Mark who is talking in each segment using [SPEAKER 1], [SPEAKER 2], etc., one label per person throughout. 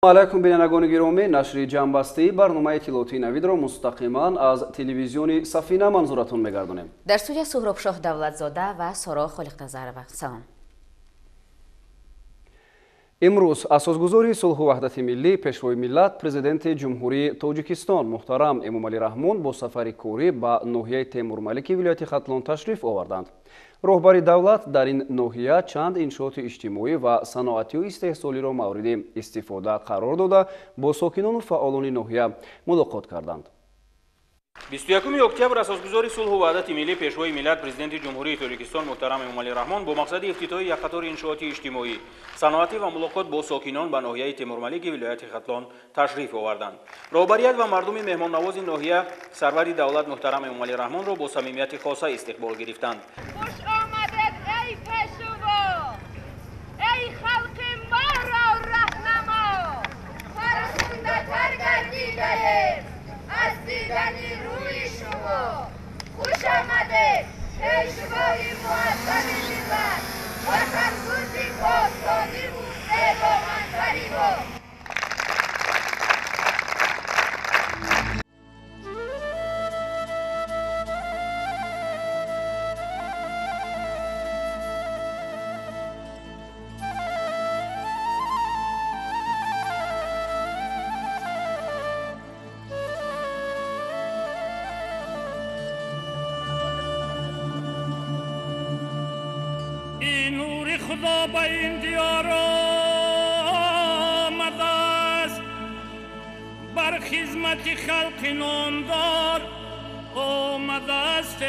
[SPEAKER 1] Алайкум, бинандагони гиромӣ, нашри ҷамъбастии барномаи иттилоотии Навидро мустақиман аз телевизиони Сафина манзуратон мегардонем.
[SPEAKER 2] Дар студия Суҳробшоҳ Давлатзода ва Соро Холиқназарова. Салом.
[SPEAKER 1] Имрӯз асосгузори сулҳу ваҳдати миллӣ, пешвои миллат, президенти Ҷумҳурии Тоҷикистон муҳтарам Эмомалӣ Раҳмон бо сафари корӣ ба ноҳияи Темурмалики вилояти Хатлон ташриф оварданд. Роҳбари давлат дар ин ноҳия чанд иншооти иҷтимоӣ ва саноатию истеҳсолиро мавриди истифода қарор дода, бо сокинону фаъолони ноҳия мулоқот карданд.
[SPEAKER 3] 21 октябр асосгузори сулҳу ваҳдати миллӣ, пешвои миллат, президенти Ҷумҳурии Тоҷикистон муҳтарам Эмомалӣ Раҳмон бо мақсади ифтитоҳи як қатори иншооти иҷтимоӣ, саноатӣ ва мулоқот бо сокинон ба ноҳияи Темурмалики вилояти Хатлон ташриф оварданд. Роҳбарият ва мардуми меҳмоннавози ноҳия сарвари давлат муҳтарам Эмомалӣ Раҳмонро бо самимияти хоса истиқбол гирифтанд.
[SPEAKER 4] Хуш омадед, эй пешво, эй халқи моро раҳнамо, фархундатар гардидаем аз дидани рӯи шумо. Хуш омадед, пешвои муаззами миллат, ватансӯзи бостониву зебоманзари мо.
[SPEAKER 5] Худо ба ин диёр омадааст, бар хизмати халқи номдор омадааст.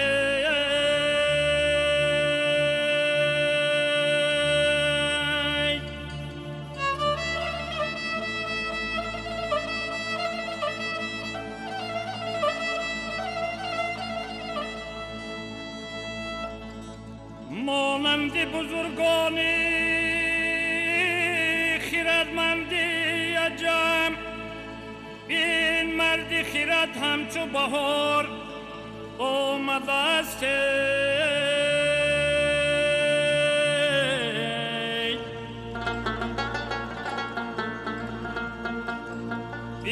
[SPEAKER 5] Монанди бузургони хирадманди аҷам, ин марди хирад ҳамчу баҳор омадааст.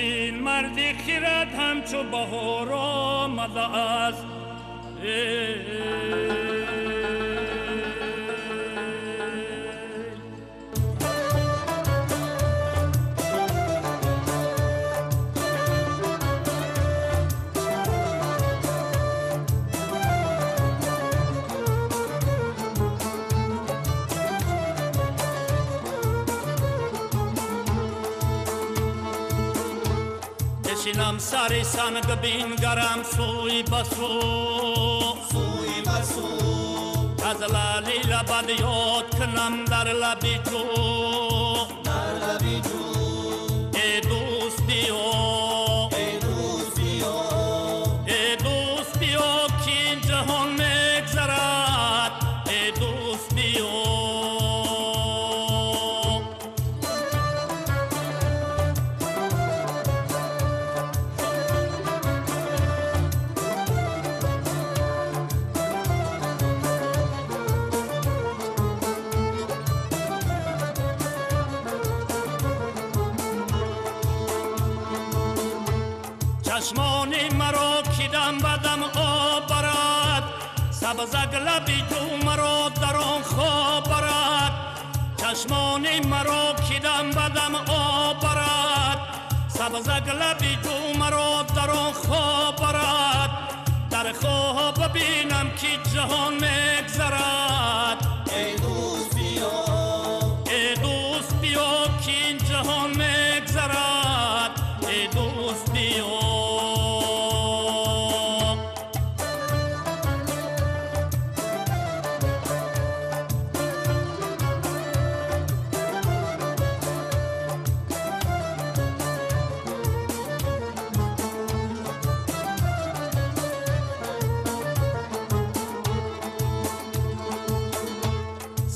[SPEAKER 5] Ин марди хирад ҳамчу баҳор омадааст. Нишинам сари санг бингарам сӯи басӯ,
[SPEAKER 6] сӯи басӯ,
[SPEAKER 5] аз лали лабад ёд кунам дар лаби ҷӯ,
[SPEAKER 6] дар лаби ҷӯ.
[SPEAKER 5] Э дӯст биё,
[SPEAKER 6] э дӯст биё,
[SPEAKER 5] э дӯст биё, ки ин ҷаҳон мегзарад, э дӯст биё. Чашмони маро ки дам ба дам об барад, сабзак лаби ту маро дар он хоб барад. Чашмони маро ки дам ба дам об барад, сабзак лаби ту маро дар он хоб барад. Дар хоб бинам ки ҷаҳон мегзарад.
[SPEAKER 6] Эй дӯст биё,
[SPEAKER 5] эй дӯст биё, ки ин ҷаҳон мегзарад, эй дӯст биё.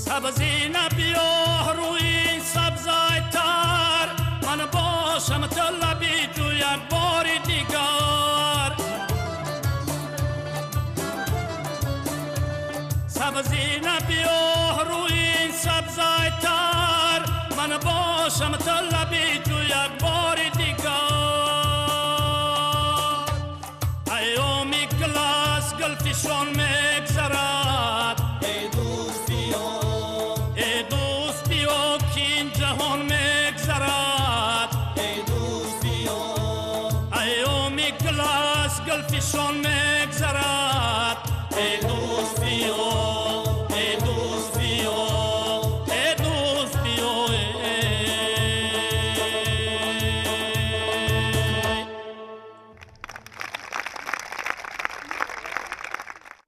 [SPEAKER 5] Сабзина биё рӯи сабзайтар, ман бошам талаби ту як бори дигар. Сабзина биё рӯи сабзайтар, ман бошам талаби ту گلفشان میگذرد. ای دوست بیا، ای دوست بیا، ای دوست بیا.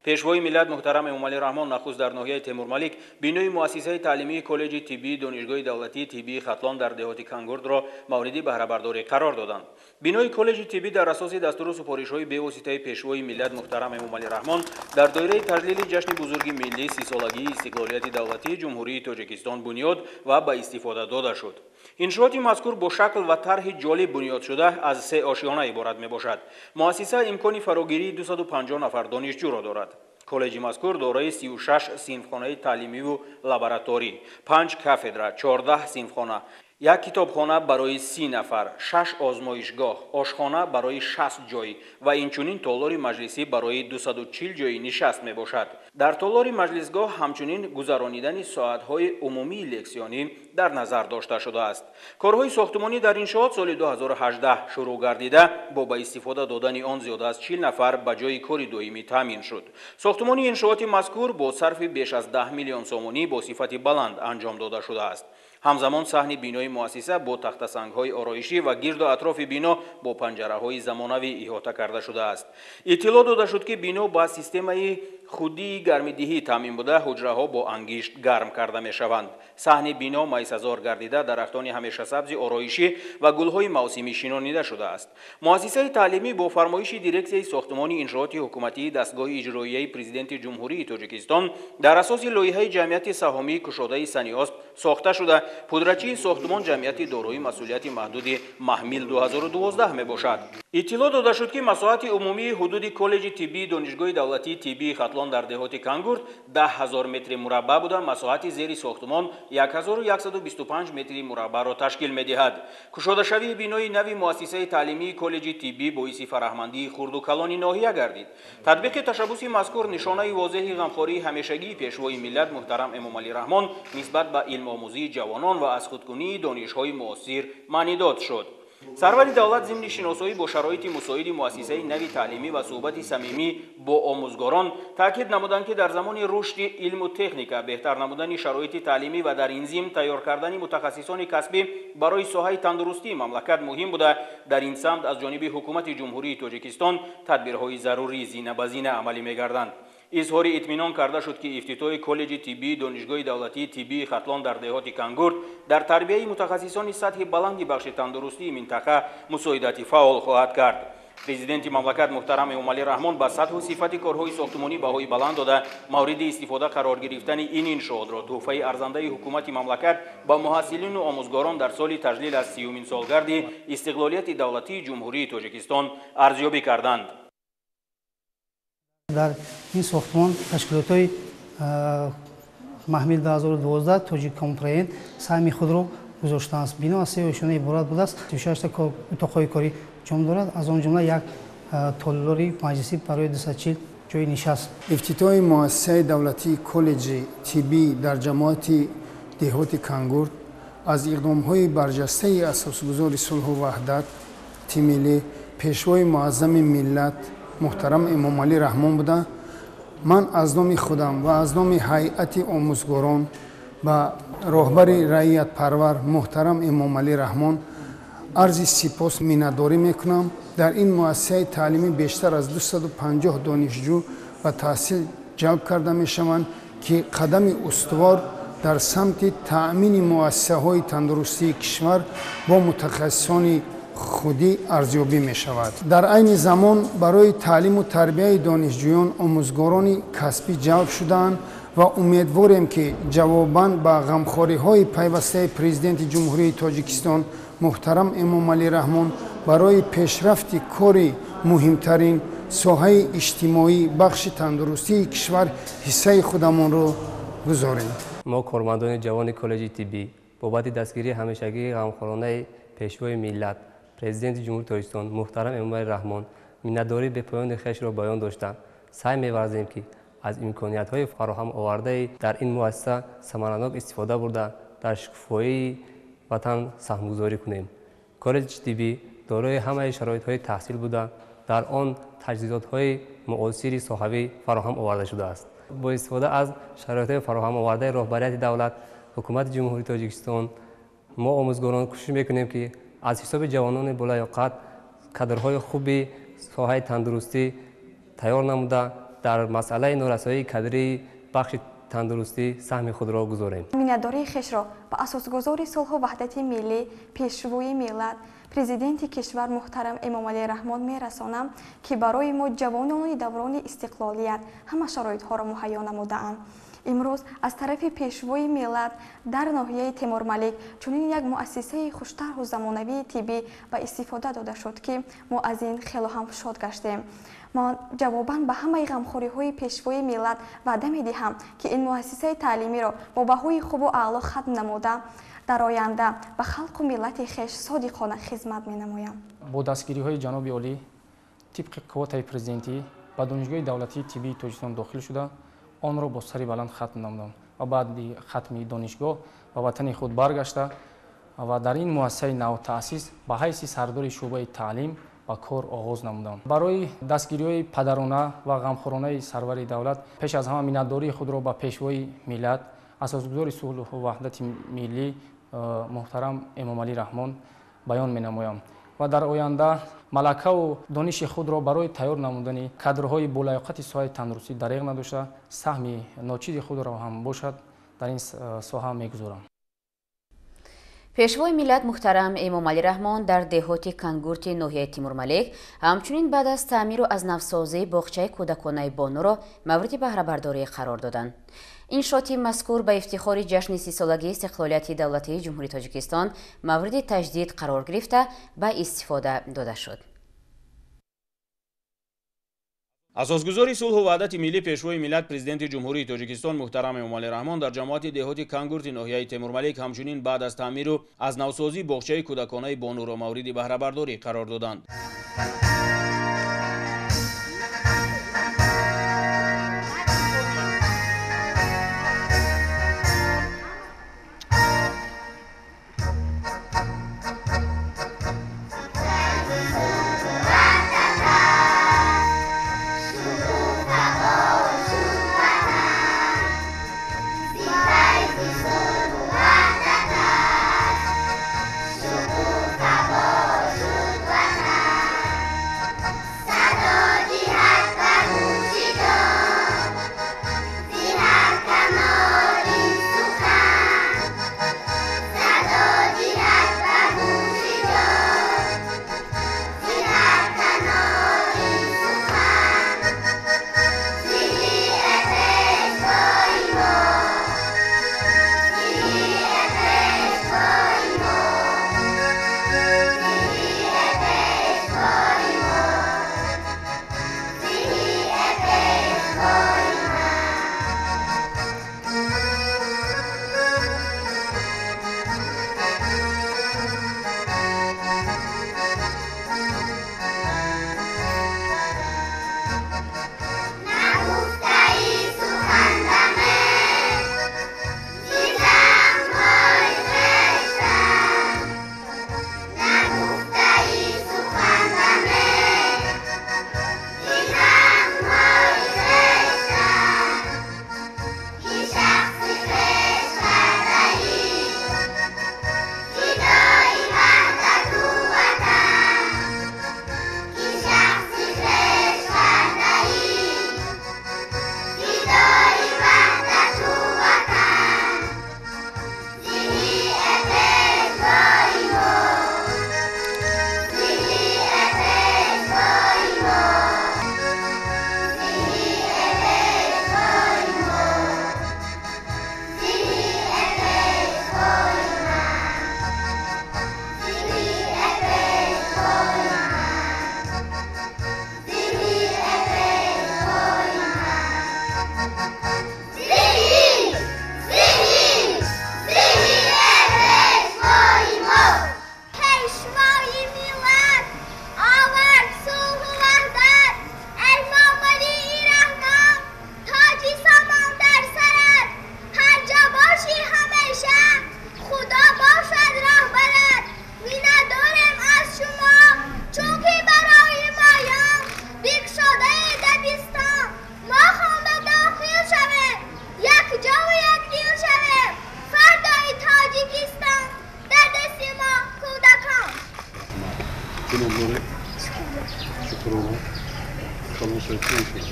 [SPEAKER 3] Пешвои миллат муҳтарам Эмомалӣ Раҳмон нахуст дар ноҳияи Темурмалик бинои муассисаи таълимии коллеҷи тиббии Донишгоҳи давлатии тиббии Хатлон дар деҳоти Кангурдро мавриди баҳрабардорӣ қарор доданд. Бинои коллеҷи тиббӣ дар асоси дастуру супоришҳои бевоситаи пешвои миллат муҳтарам Эмомалӣ Раҳмон дар доираи таҷлили ҷашни бузурги миллӣ 30-солагии истиқлолияти давлатии Ҷумҳурии Тоҷикистон бунёд ва ба истифода дода шуд. Иншооти мазкур бо шакл ва тарҳи ҷолиб бунёд шуда аз 3 ошёна иборат мебошад. Муассиса имкони фарогирии 250 нафар донишҷӯро дорад. Коллеҷи мазкур дорои 36 синфхонаи таълимиву лабораторӣ, 5 кафедра, 14 синфхона, як китобхона барои 30 нафар, 6 озмоишгоҳ, ошхона барои 60 ҷой ва инчунин толори маҷлисӣ барои 240 ҷойи нишаст мебошад. Дар толори маҷлисгоҳ ҳамчунин гузаронидани соатҳои умумии лексионӣ дар назар дошта шудааст. Корҳои сохтмонӣ дар иншоот соли 2018 шурӯъ гардида, бо ба истифода додани он зиёда аз 40 нафар ба ҷои кори доимӣ таъмин шуд. Сохтмони иншооти мазкур бо сарфи беш аз 10 миллион сомонӣ бо сифати баланд анҷом дода шудааст. Ҳамзамон саҳни бинои муассиса бо тахтасангҳои ороишӣ ва гирду атрофи бино бо панҷараҳои замонавӣ иҳота карда шудааст. Иттилоъ дода шуд, ки бино ба системаи худии гармидиҳӣ таъмин буда, ҳуҷраҳо бо ангишт гарм карда мешаванд. Саҳни бино майсазор гардида, дарахтони ҳамешасабзи ороишӣ ва гулҳои мавсимӣ шинонида шудааст. Муассисаи таълимӣ бо фармоиши дирексияи сохтмони иншооти ҳукуматии дастгоҳи иҷроияи Президенти Ҷумҳурии Тоҷикистон дар асоси лоиҳаи ҷамъияти саҳомии кушодаи Саниосп сохта шуда, пудрачии сохтмон ҷамъияти дорои масъулияти маҳдуди Маҳмил 2012 мебошад. Иттилоъ дода шуд, ки масоҳати умумии ҳудуди коллеҷи тиббии Донишгоҳи давлатии тиббии Хатлон дар деҳоти Кангурд 10 000 метри мураббаъ буда, масоҳати зери сохтмон 1125 метри мураббаъро ташкил медиҳад. Кушодашавии бинои нави муассисаи таълимии коллеҷи тиббӣ боиси фараҳмандии хурду калони ноҳия гардид. Татбиқи ташаббуси мазкур нишонаи возеҳи ғамхории ҳамешагии пешвои миллат муҳтарам Эмомалӣ Раҳмон нисбат ба илмомӯзии ҷавонон ва аз худкунии донишҳои муосир маънидод шуд. Сарвари давлат зимни шиносоӣ бо шароити мусоиди муассисаи нави таълимӣ ва суҳбати самимӣ бо омӯзгорон таъкид намуданд, ки дар замони рушди илму техника беҳтар намудани шароити таълимӣ ва дар ин зимн тайёр кардани мутахассисони касбӣ барои соҳаи тандурустии мамлакат муҳим буда, дар ин самт аз ҷониби ҳукумати Ҷумҳурии Тоҷикистон тадбирҳои зарурӣ зина ба зина амалӣ мегарданд. Изҳори итминон карда шуд, ки ифтитоҳи коллеҷи тиббии Донишгоҳи давлатии тиббии Хатлон дар деҳоти Кангурд дар тарбияи мутахассисони сатҳи баланди бахши тандурустии минтақа мусоидати фаъол хоҳад кард. Президенти мамлакат муҳтарам Эмомалӣ Раҳмон ба сатҳу сифати корҳои сохтмонӣ баҳои баланд дода, мавриди истифода қарор гирифтани ин иншоотро тӯҳфаи арзандаи ҳукумати мамлакат ба муҳассилину омӯзгорон дар соли таҷлил аз 30-умин солгарди истиқлолияти давлатии Ҷумҳурии Тоҷикистон арзёбӣ карданд.
[SPEAKER 7] Дар ин сохтмон ташкилотҳои Маҳмил 2012, Тоҷиккомпроект саҳми худро гузоштааст. Бино аз се ошёна иборат будааст, 36 утоқҳои корӣ ҷом дорад, аз он ҷумла як толори маҷлисӣ барои 240 ҷои нишаст.
[SPEAKER 8] Ифтитоҳи муассисаи давлатии коллеҷи тиббӣ дар ҷамоати деҳоти Кангурд аз иқдомҳои барҷастаи асосгузори сулҳу ваҳдати миллӣ, пешвои муаззами миллат муҳтарам Эмомалӣ Раҳмон буда, ман аз номи худам ва аз номи ҳайати омӯзгорон ба роҳбари раиятпарвар муҳтарам Эмомалӣ Раҳмон арзи сипос, миннатдорӣ мекунам. Дар ин муассисаи таълимӣ бештар аз 250 донишҷӯ ба таҳсил ҷалб карда мешаванд, ки қадами устувор дар самти таъмини муассисаҳои тандурустии кишвар бо мутахассисони худӣ арзёбӣ мешавад. Дар айни замон барои таълиму тарбияи донишҷӯён омӯзгорони касбӣ ҷалб шудаанд ва умедворем, ки ҷавобан ба ғамхориҳои пайвастаи Президенти Ҷумҳурии Тоҷикистон муҳтарам Эмомалӣ Раҳмон барои пешрафти кори муҳимтарин соҳаи иҷтимоӣ, бахши тандурустии кишвар, ҳиссаи худамонро гузорем.
[SPEAKER 9] Мо, кормандони ҷавони коллеҷи тиббӣ, бобати дастгирии ҳамешагии ғамхоронаи пешвои миллат, Президенти Ҷумҳурии Тоҷикистон муҳтарам Эмомалӣ Раҳмон миннатдории бепоёни хешро баён дошта, саъй меварзем, ки аз имкониятҳои фароҳам овардаи дар ин муассиса самаранок истифода бурда, дар шукуфоии ватан саҳмгузорӣ кунем. Коллеҷи тиббӣ дорои ҳамаи шароитҳои таҳсил буда, дар он таҷҳизотҳои муосири соҳавӣ фароҳам оварда шудааст. Бо истифода аз шароитҳои фароҳам овардаи роҳбарияти давлат, ҳукумати Ҷумҳурии Тоҷикистон, мо омӯзгорон кӯшиш мекунем, ки аз ҳисоби ҷавонони болаёқат кадрҳои хуби соҳаи тандурустӣ тайёр намуда, дар масъалаи норасоии кадрии бахши тандурустӣ саҳми худро гузорем.
[SPEAKER 10] Миннатдории хешро ба асосгузори сулҳу ваҳдати миллӣ, пешвои миллат, президенти кишвар муҳтарам Эмомалӣ Раҳмон мерасонам, ки барои мо ҷавонони даврони истиқлолият ҳама шароитҳоро муҳайё намудаанд. Имрӯз аз тарафи пешвои миллат дар ноҳияи Темурмалик чунин як муассисаи хуштарҳу замонавии тиббӣ ба истифода дода шуд, ки мо аз ин хело ҳам шод гаштем. Ман ҷавобан ба ҳамаи ғамхориҳои пешвои миллат ваъда медиҳам, ки ин муассисаи таълимиро бо баҳои хубу аъло хатм намуда, дар оянда ба халқу миллати хеш содиқона хизмат менамоям.
[SPEAKER 11] Бо дастгириҳои ҷаноби олӣ тибқи квотаи президентӣ ба Донишгоҳи давлатии тиббии Тоҷикистон дохил шуда, онро бо сари баланд хатм намудам ва баъди хатми донишгоҳ ба ватани худ баргашта ва дар ин муассисаи навтаъсис ба ҳайси сардори шӯъбаи таълим ба кор оғоз намудам. Барои дастгириҳои падарона ва ғамхоронаи сарвари давлат пеш аз ҳама миннатдории худро ба пешвои миллат, асосгузори сулҳу ваҳдати миллӣ муҳтарам Эмомалӣ Раҳмон баён менамоям ва дар оянда малакаву дониши худро барои тайёр намудани кадрҳои болаёқати соҳаи тандурустӣ дареғ надошта, саҳми ночизи худро ҳам бошад дар ин соҳа мегузорам.
[SPEAKER 2] Пешвои миллат муҳтарам Эмомалӣ Раҳмон дар деҳоти Кангурти ноҳияи Тимурмалик ҳамчунин баъд аз таъмиру аз навсозии боғчаи кӯдаконаи Бонуро мавриди баҳрабардорӣ қарор доданд. Иншооти мазкур ба ифтихори ҷашни 30-солагии истиқлолияти давлатии Ҷумҳурии Тоҷикистон мавриди таҷдид қарор гирифта, ба истифода дода шуд.
[SPEAKER 3] Асосгузори сулҳу ваҳдати миллӣ, пешвои миллат, президенти Ҷумҳурии Тоҷикистон муҳтарам Эмомалӣ Раҳмон дар ҷамоати деҳоти Кангурти ноҳияи Темурмалик ҳамчунин баъд аз таъмиру аз навсозии боғчаи кӯдаконаи Бонуро мавриди баҳрабардорӣ қарор доданд.
[SPEAKER 12] Чӣ ном доред? Шукрона. Калон шавед чӣ мешавед?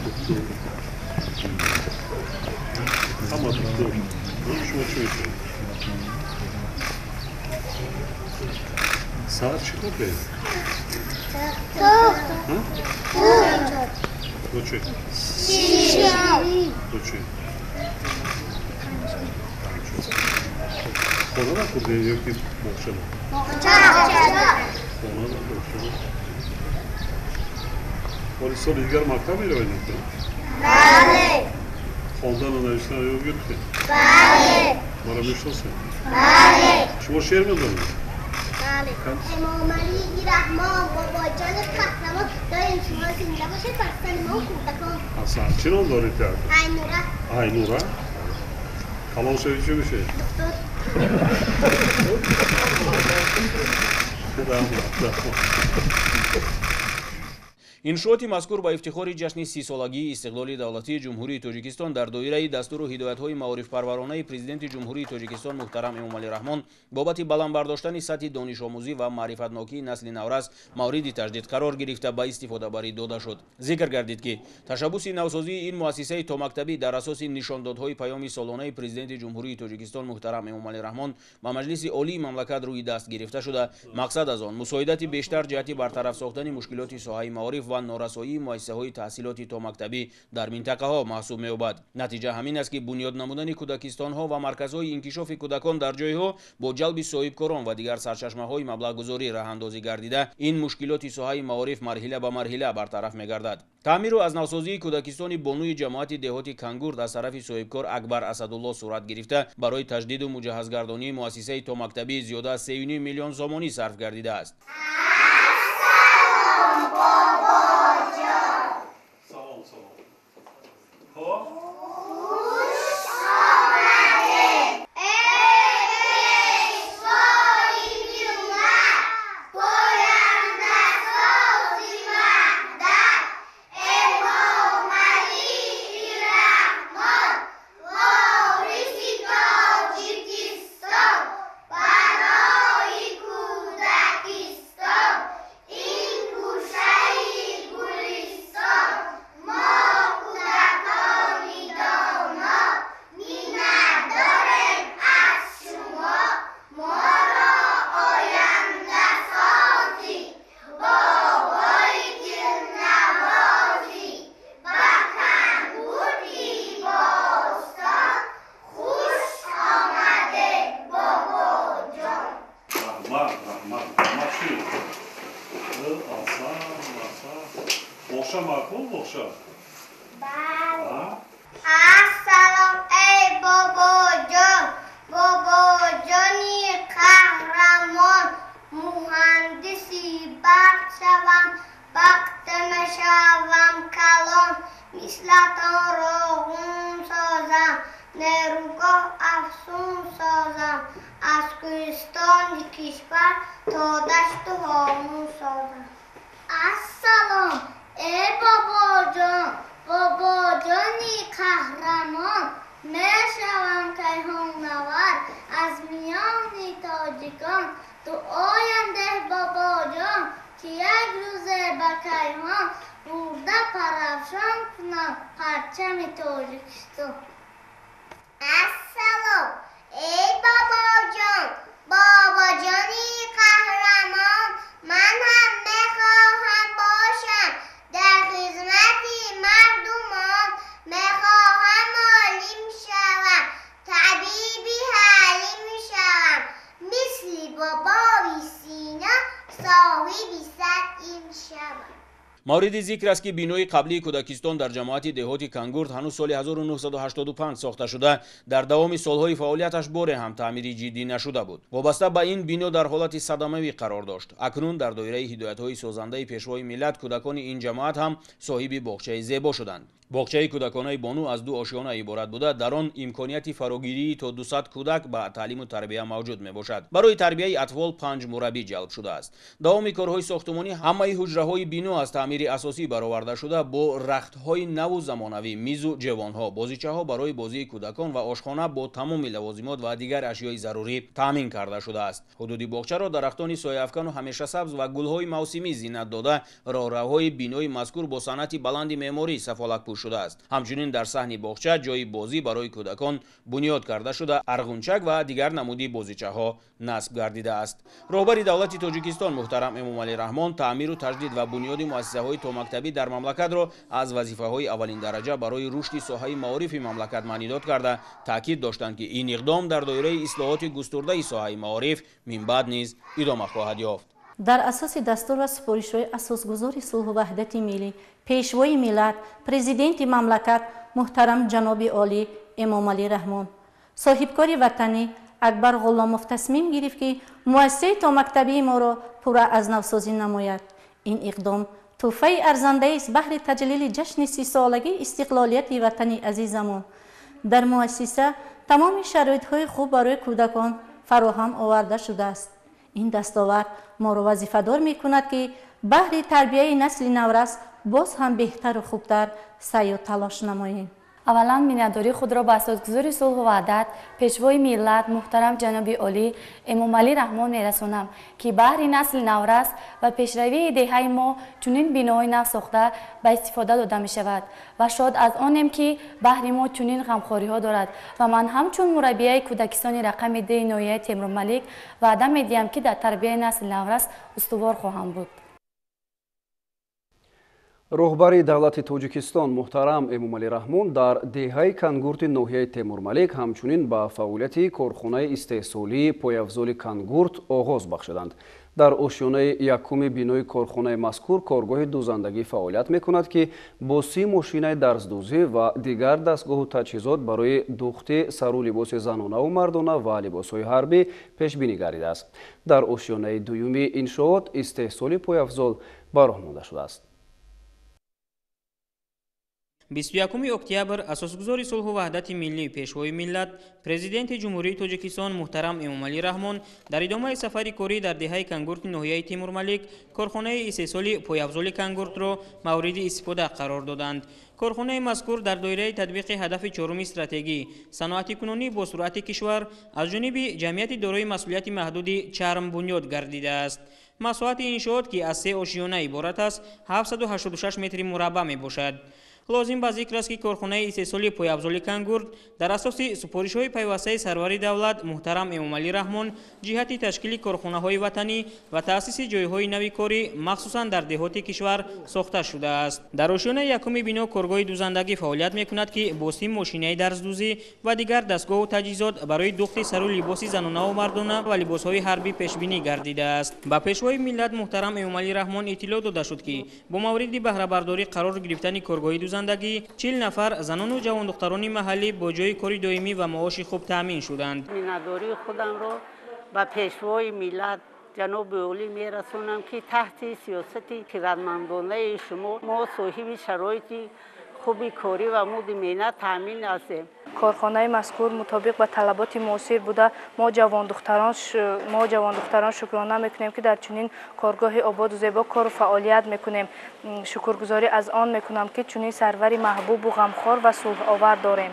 [SPEAKER 12] Духтур. Ҳама духтур. Шумо чӣ мешавед? Саҳар чӣ хӯрдед? Бо чӣ? Бо чӣ? Хона нахӯрдед ё ки боғчада? Хона боғчада. Ҳоли соли дигар мактаб меравед?
[SPEAKER 4] Бале.
[SPEAKER 12] Хондану навиштанро ёд гирифтед?
[SPEAKER 4] Бале.
[SPEAKER 12] Маро мешиносед?
[SPEAKER 4] Бале.
[SPEAKER 12] Шумо шеър медонед?
[SPEAKER 4] Бале. Эмомалӣ Раҳмон, бобоҷони қаҳрамон, доим шумо зинда бошед, фарзанди мо кӯдакон.
[SPEAKER 12] Ҳасан, чӣ ном доред театр?
[SPEAKER 4] Айнура.
[SPEAKER 12] Айнура? Калон шавед чӣ мешавед?
[SPEAKER 4] Духтур.
[SPEAKER 12] Раҳмат, раҳмат.
[SPEAKER 3] Иншооти мазкур ба ифтихори ҷашни 30-солагии истиқлоли давлатии Ҷумҳурии Тоҷикистон дар доираи дастуру ҳидоятҳои маорифпарваронаи Президенти Ҷумҳурии Тоҷикистон муҳтарам Эмомалӣ Раҳмон бобати баланд бардоштани сатҳи донишомӯзӣ ва маърифатнокии насли наврас мавриди таҷдид қарор гирифта ба истифодабарӣ дода шуд. Зикр гардид, ки ташаббуси навсозии ин муассисаи томактабӣ дар асоси нишондодҳои паёми солонаи Президенти Ҷумҳурии Тоҷикистон муҳтарам Эмомалӣ Раҳмон ба Маҷлиси Олии мамлакат рӯи даст гирифта шуда, мақсад аз он мусоидати бештар ҷиҳати бартараф сохтани мушкилоти соҳаи маориф ва норасоии муассисаҳои таҳсилоти томактабӣ дар минтақаҳо маҳсуб меёбад. Натиҷа ҳамин аст, ки бунёд намудани кӯдакистонҳо ва марказҳои инкишофи кӯдакон дар ҷойҳо бо ҷалби соҳибкорон ва дигар сарчашмаҳои маблағгузорӣ раҳандозӣ гардида, ин мушкилоти соҳаи маориф марҳила ба марҳила бартараф мегардад. Таъмиру аз навсозии кӯдакистони бонуи ҷамоати деҳоти Кангурт аз тарафи соҳибкор Акбар Асадулло сурат гирифта, барои таҷдиду муҷаҳҳазгардонии муассисаи томактабӣ зиёда аз 3,5 миллион сомонӣ сарф гардидааст.
[SPEAKER 12] Салом, салом. Хоб?
[SPEAKER 4] Хуш омадед, эй пешвои миллат, пояндасози ваҳдат, Эмомалӣ Раҳмон, вориси Тоҷикистон, барои кӯдакистон, ин гӯшаи гулистон, мо кӯдакони доно миннатдорем аз шумо, моро ояндасозӣ, бобои дилнавозӣ, ба Кангурти бостон хуш омадед, бобоҷон.
[SPEAKER 12] Раҳмат, раҳмат, раҳмат. Чӣ? Асан, асан. Боғча маъқул боғча?
[SPEAKER 4] Бале.
[SPEAKER 12] А?
[SPEAKER 4] Ассалом, эй бобоҷон, бобоҷони қаҳрамон, муҳандиси барқ шавам, вақте мешавам калон, мислатон роғун созам, нерӯгоҳ афсун созам, аз кӯҳистони кишвар то дашту ҳомун созам. Ассалом, эй бобоҷон, бобоҷони қаҳрамон, мешавам кайҳоннавард аз миёни тоҷикон, дуоям деҳ бобоҷон, ки як рӯзе ба кайҳон бурда парафшон кунам парчами Тоҷикистон. Ассалом, эй бобоҷон, бобоҷони қаҳрамон, ман ҳам мехоҳам бошам дар хизмати мардумон, мехоҳам олим шавам, табиби ҳалим шавам, мисли бобои Сино соҳиби сад илм шавам.
[SPEAKER 3] Мавриди зикр аст, ки бинои қаблии кӯдакистон дар ҷамоати деҳоти Кангурт ҳанӯз соли 1985 сохта шуда, дар давоми солҳои фаъолияташ боре ҳам таъмири ҷиддӣ нашуда буд. Вобаста ба ин бино дар ҳолати садамавӣ қарор дошт. Акнун дар доираи ҳидоятҳои созандаи пешвои миллат кӯдакони ин ҷамоат ҳам соҳиби боғчаи зебо шуданд. Боғчаи кӯдаконаи Бону аз ду ошёна иборат буда, дар он имконияти фарогирии то 200 кӯдак ба таълиму тарбия мавҷуд мебошад. Барои тарбияи атфол 5 мураббӣ ҷалб шудааст. Давоми корҳои сохтумонӣ ҳамаи ҳуҷраҳои бино аз таъмири асосӣ бароварда шуда, бо рахтҳои наву замонавӣ, мизу ҷевонҳо, бозичаҳо барои бозии кӯдакон ва ошхона бо тамоми лавозимот ва дигар ашёи зарурӣ таъмин карда шудааст. Ҳудуди боғчаро дарахтони сояафкану ҳамешасабз ва гулҳои мавсимӣ зинат дода, роҳравҳои бинои мазкур бо санъати баланди меъморӣ сафолакпӯш шудааст. Ҳамчунин дар саҳни боғча ҷойи бозӣ барои кӯдакон бунёд карда шуда, арғунчак ва дигар намуди бозичаҳо насб гардидааст. Роҳбари давлати Тоҷикистон муҳтарам Эмомалӣ Раҳмон таъмиру таҷдид ва бунёди муассисаҳои томактабӣ дар мамлакатро аз вазифаҳои аввалиндараҷа барои рушди соҳаи маорифи мамлакат маънидод карда, таъкид доштанд, ки ин иқдом дар доираи ислоҳоти густурдаи соҳаи маориф минбаъд низ идома хоҳад ёфт.
[SPEAKER 13] Дар асоси дастур ва супоришҳои асосгузори сулҳу ваҳдати миллӣ, пешвои миллат, президенти мамлакат муҳтарам ҷаноби олӣ Эмомалӣ Раҳмон, соҳибкори ватанӣ Акбар Ғуломов тасмим гирифт, ки муассисаи томактабии моро пурра аз навсозӣ намояд. Ин иқдом тӯҳфаи арзандаест баҳри таҷлили ҷашни 30-солагии истиқлолияти ватани азизамон. Дар муассиса тамоми шароитҳои хуб барои кӯдакон фароҳам оварда шудааст. Ин дастовард моро вазифадор мекунад, ки баҳри тарбияи насли наврас боз ҳам беҳтару хубтар саъю талош намоем.
[SPEAKER 14] Аввалан миннатдории худро ба асосгузори сулҳу ваҳдат, пешвои миллат муҳтарам ҷаноби олӣ Эмомалӣ Раҳмон мерасонам, ки баҳри насли наврас ва пешравии деҳаи мо чунин биноҳои нав сохта ба истифода дода мешавад ва шод аз онем, ки баҳри мо чунин ғамхориҳо дорад ва ман ҳамчун мураббияи кӯдакистони рақами 2 ноҳияи Темурмалик ваъда медиҳам, ки дар тарбияи насли наврас устувор хоҳам буд.
[SPEAKER 1] Роҳбари давлати Тоҷикистон муҳтарам Эмомалӣ Раҳмон дар деҳаи Кангурти ноҳияи Темурмалик ҳамчунин ба фаъолияти корхонаи истеҳсолии пойафзоли Кангурт оғоз бахшиданд. Дар ошёнаи якуми бинои корхонаи мазкур коргоҳи дӯзандагӣ фаъолият мекунад, ки бо 30 мошинаи дарздӯзӣ ва дигар дастгоҳу таҷҳизот барои дӯхти сару либоси занонаву мардона ва либосҳои ҳарбӣ пешбинӣ гардидааст. Дар ошёнаи дуюми иншоот истеҳсоли пойафзол ба роҳ монда шудааст.
[SPEAKER 15] 21 октябр асосгузори сулҳу ваҳдати миллӣ, пешвои миллат, президенти Ҷумҳурии Тоҷикистон муҳтарам Эмомалӣ Раҳмон дар идомаи сафари корӣ дар деҳаи Кангурти ноҳияи Темурмалик корхонаи истеҳсоли пойафзоли Кангуртро мавриди истифода қарор доданд. Корхонаи мазкур дар доираи татбиқи ҳадафи чоруми стратегӣ саноатикунонӣ бо суръати кишвар аз ҷониби ҷамъияти дорои масъулияти маҳдуди чарм бунёд гардидааст. Масоҳати иншоот, ки аз 3 ошёна иборат аст, 786 метри мураббаъ мебошад. Лозим ба зикр аст, ки корхонаи истеҳсоли пойафзоли Кангурт дар асоси супоришҳои пайвастаи сарвари давлат муҳтарам Эмомалӣ Раҳмон ҷиҳати ташкили корхонаҳои ватанӣ ва таъсиси ҷойҳои нави корӣ махсусан дар деҳоти кишвар сохта шудааст. Дар ошёнаи якуми бино коргоҳи дӯзандагӣ фаъолият мекунад, ки бо 30 мошинаи дарздӯзӣ ва дигар дастгоҳу таҷҳизот барои дӯхти сару либоси занонаву мардона ва либосҳои ҳарбӣ пешбинӣ гардидааст. Ба пешвои миллат муҳтарам Эмомалӣ Раҳмон иттилоъ дода шуд, ки бо мавриди баҳрабардорӣ қарор гирифтани коргоҳи дӯзандагӣ 40 нафар занону ҷавондухтарони маҳаллӣ бо ҷойи кори доимӣ ва маоши хуб таъмин шуданд.
[SPEAKER 16] Миннатдории худамро ба пешвои миллат ҷаноби олӣ мерасонам, ки таҳти сиёсати хирадмандонаи шумо мо соҳиби шароити хуби корӣ ва музди меҳнат таъмин ҳастем.
[SPEAKER 17] Корхонаи мазкур мутобиқ ба талаботи муосир буда, мо ҷавондухтарон шукрона мекунем, ки дар чунин коргоҳи ободу зебо кору фаъолият мекунем. Шукргузорӣ аз он мекунам, ки чунин сарвари маҳбубу ғамхор ва сулҳовар дорем.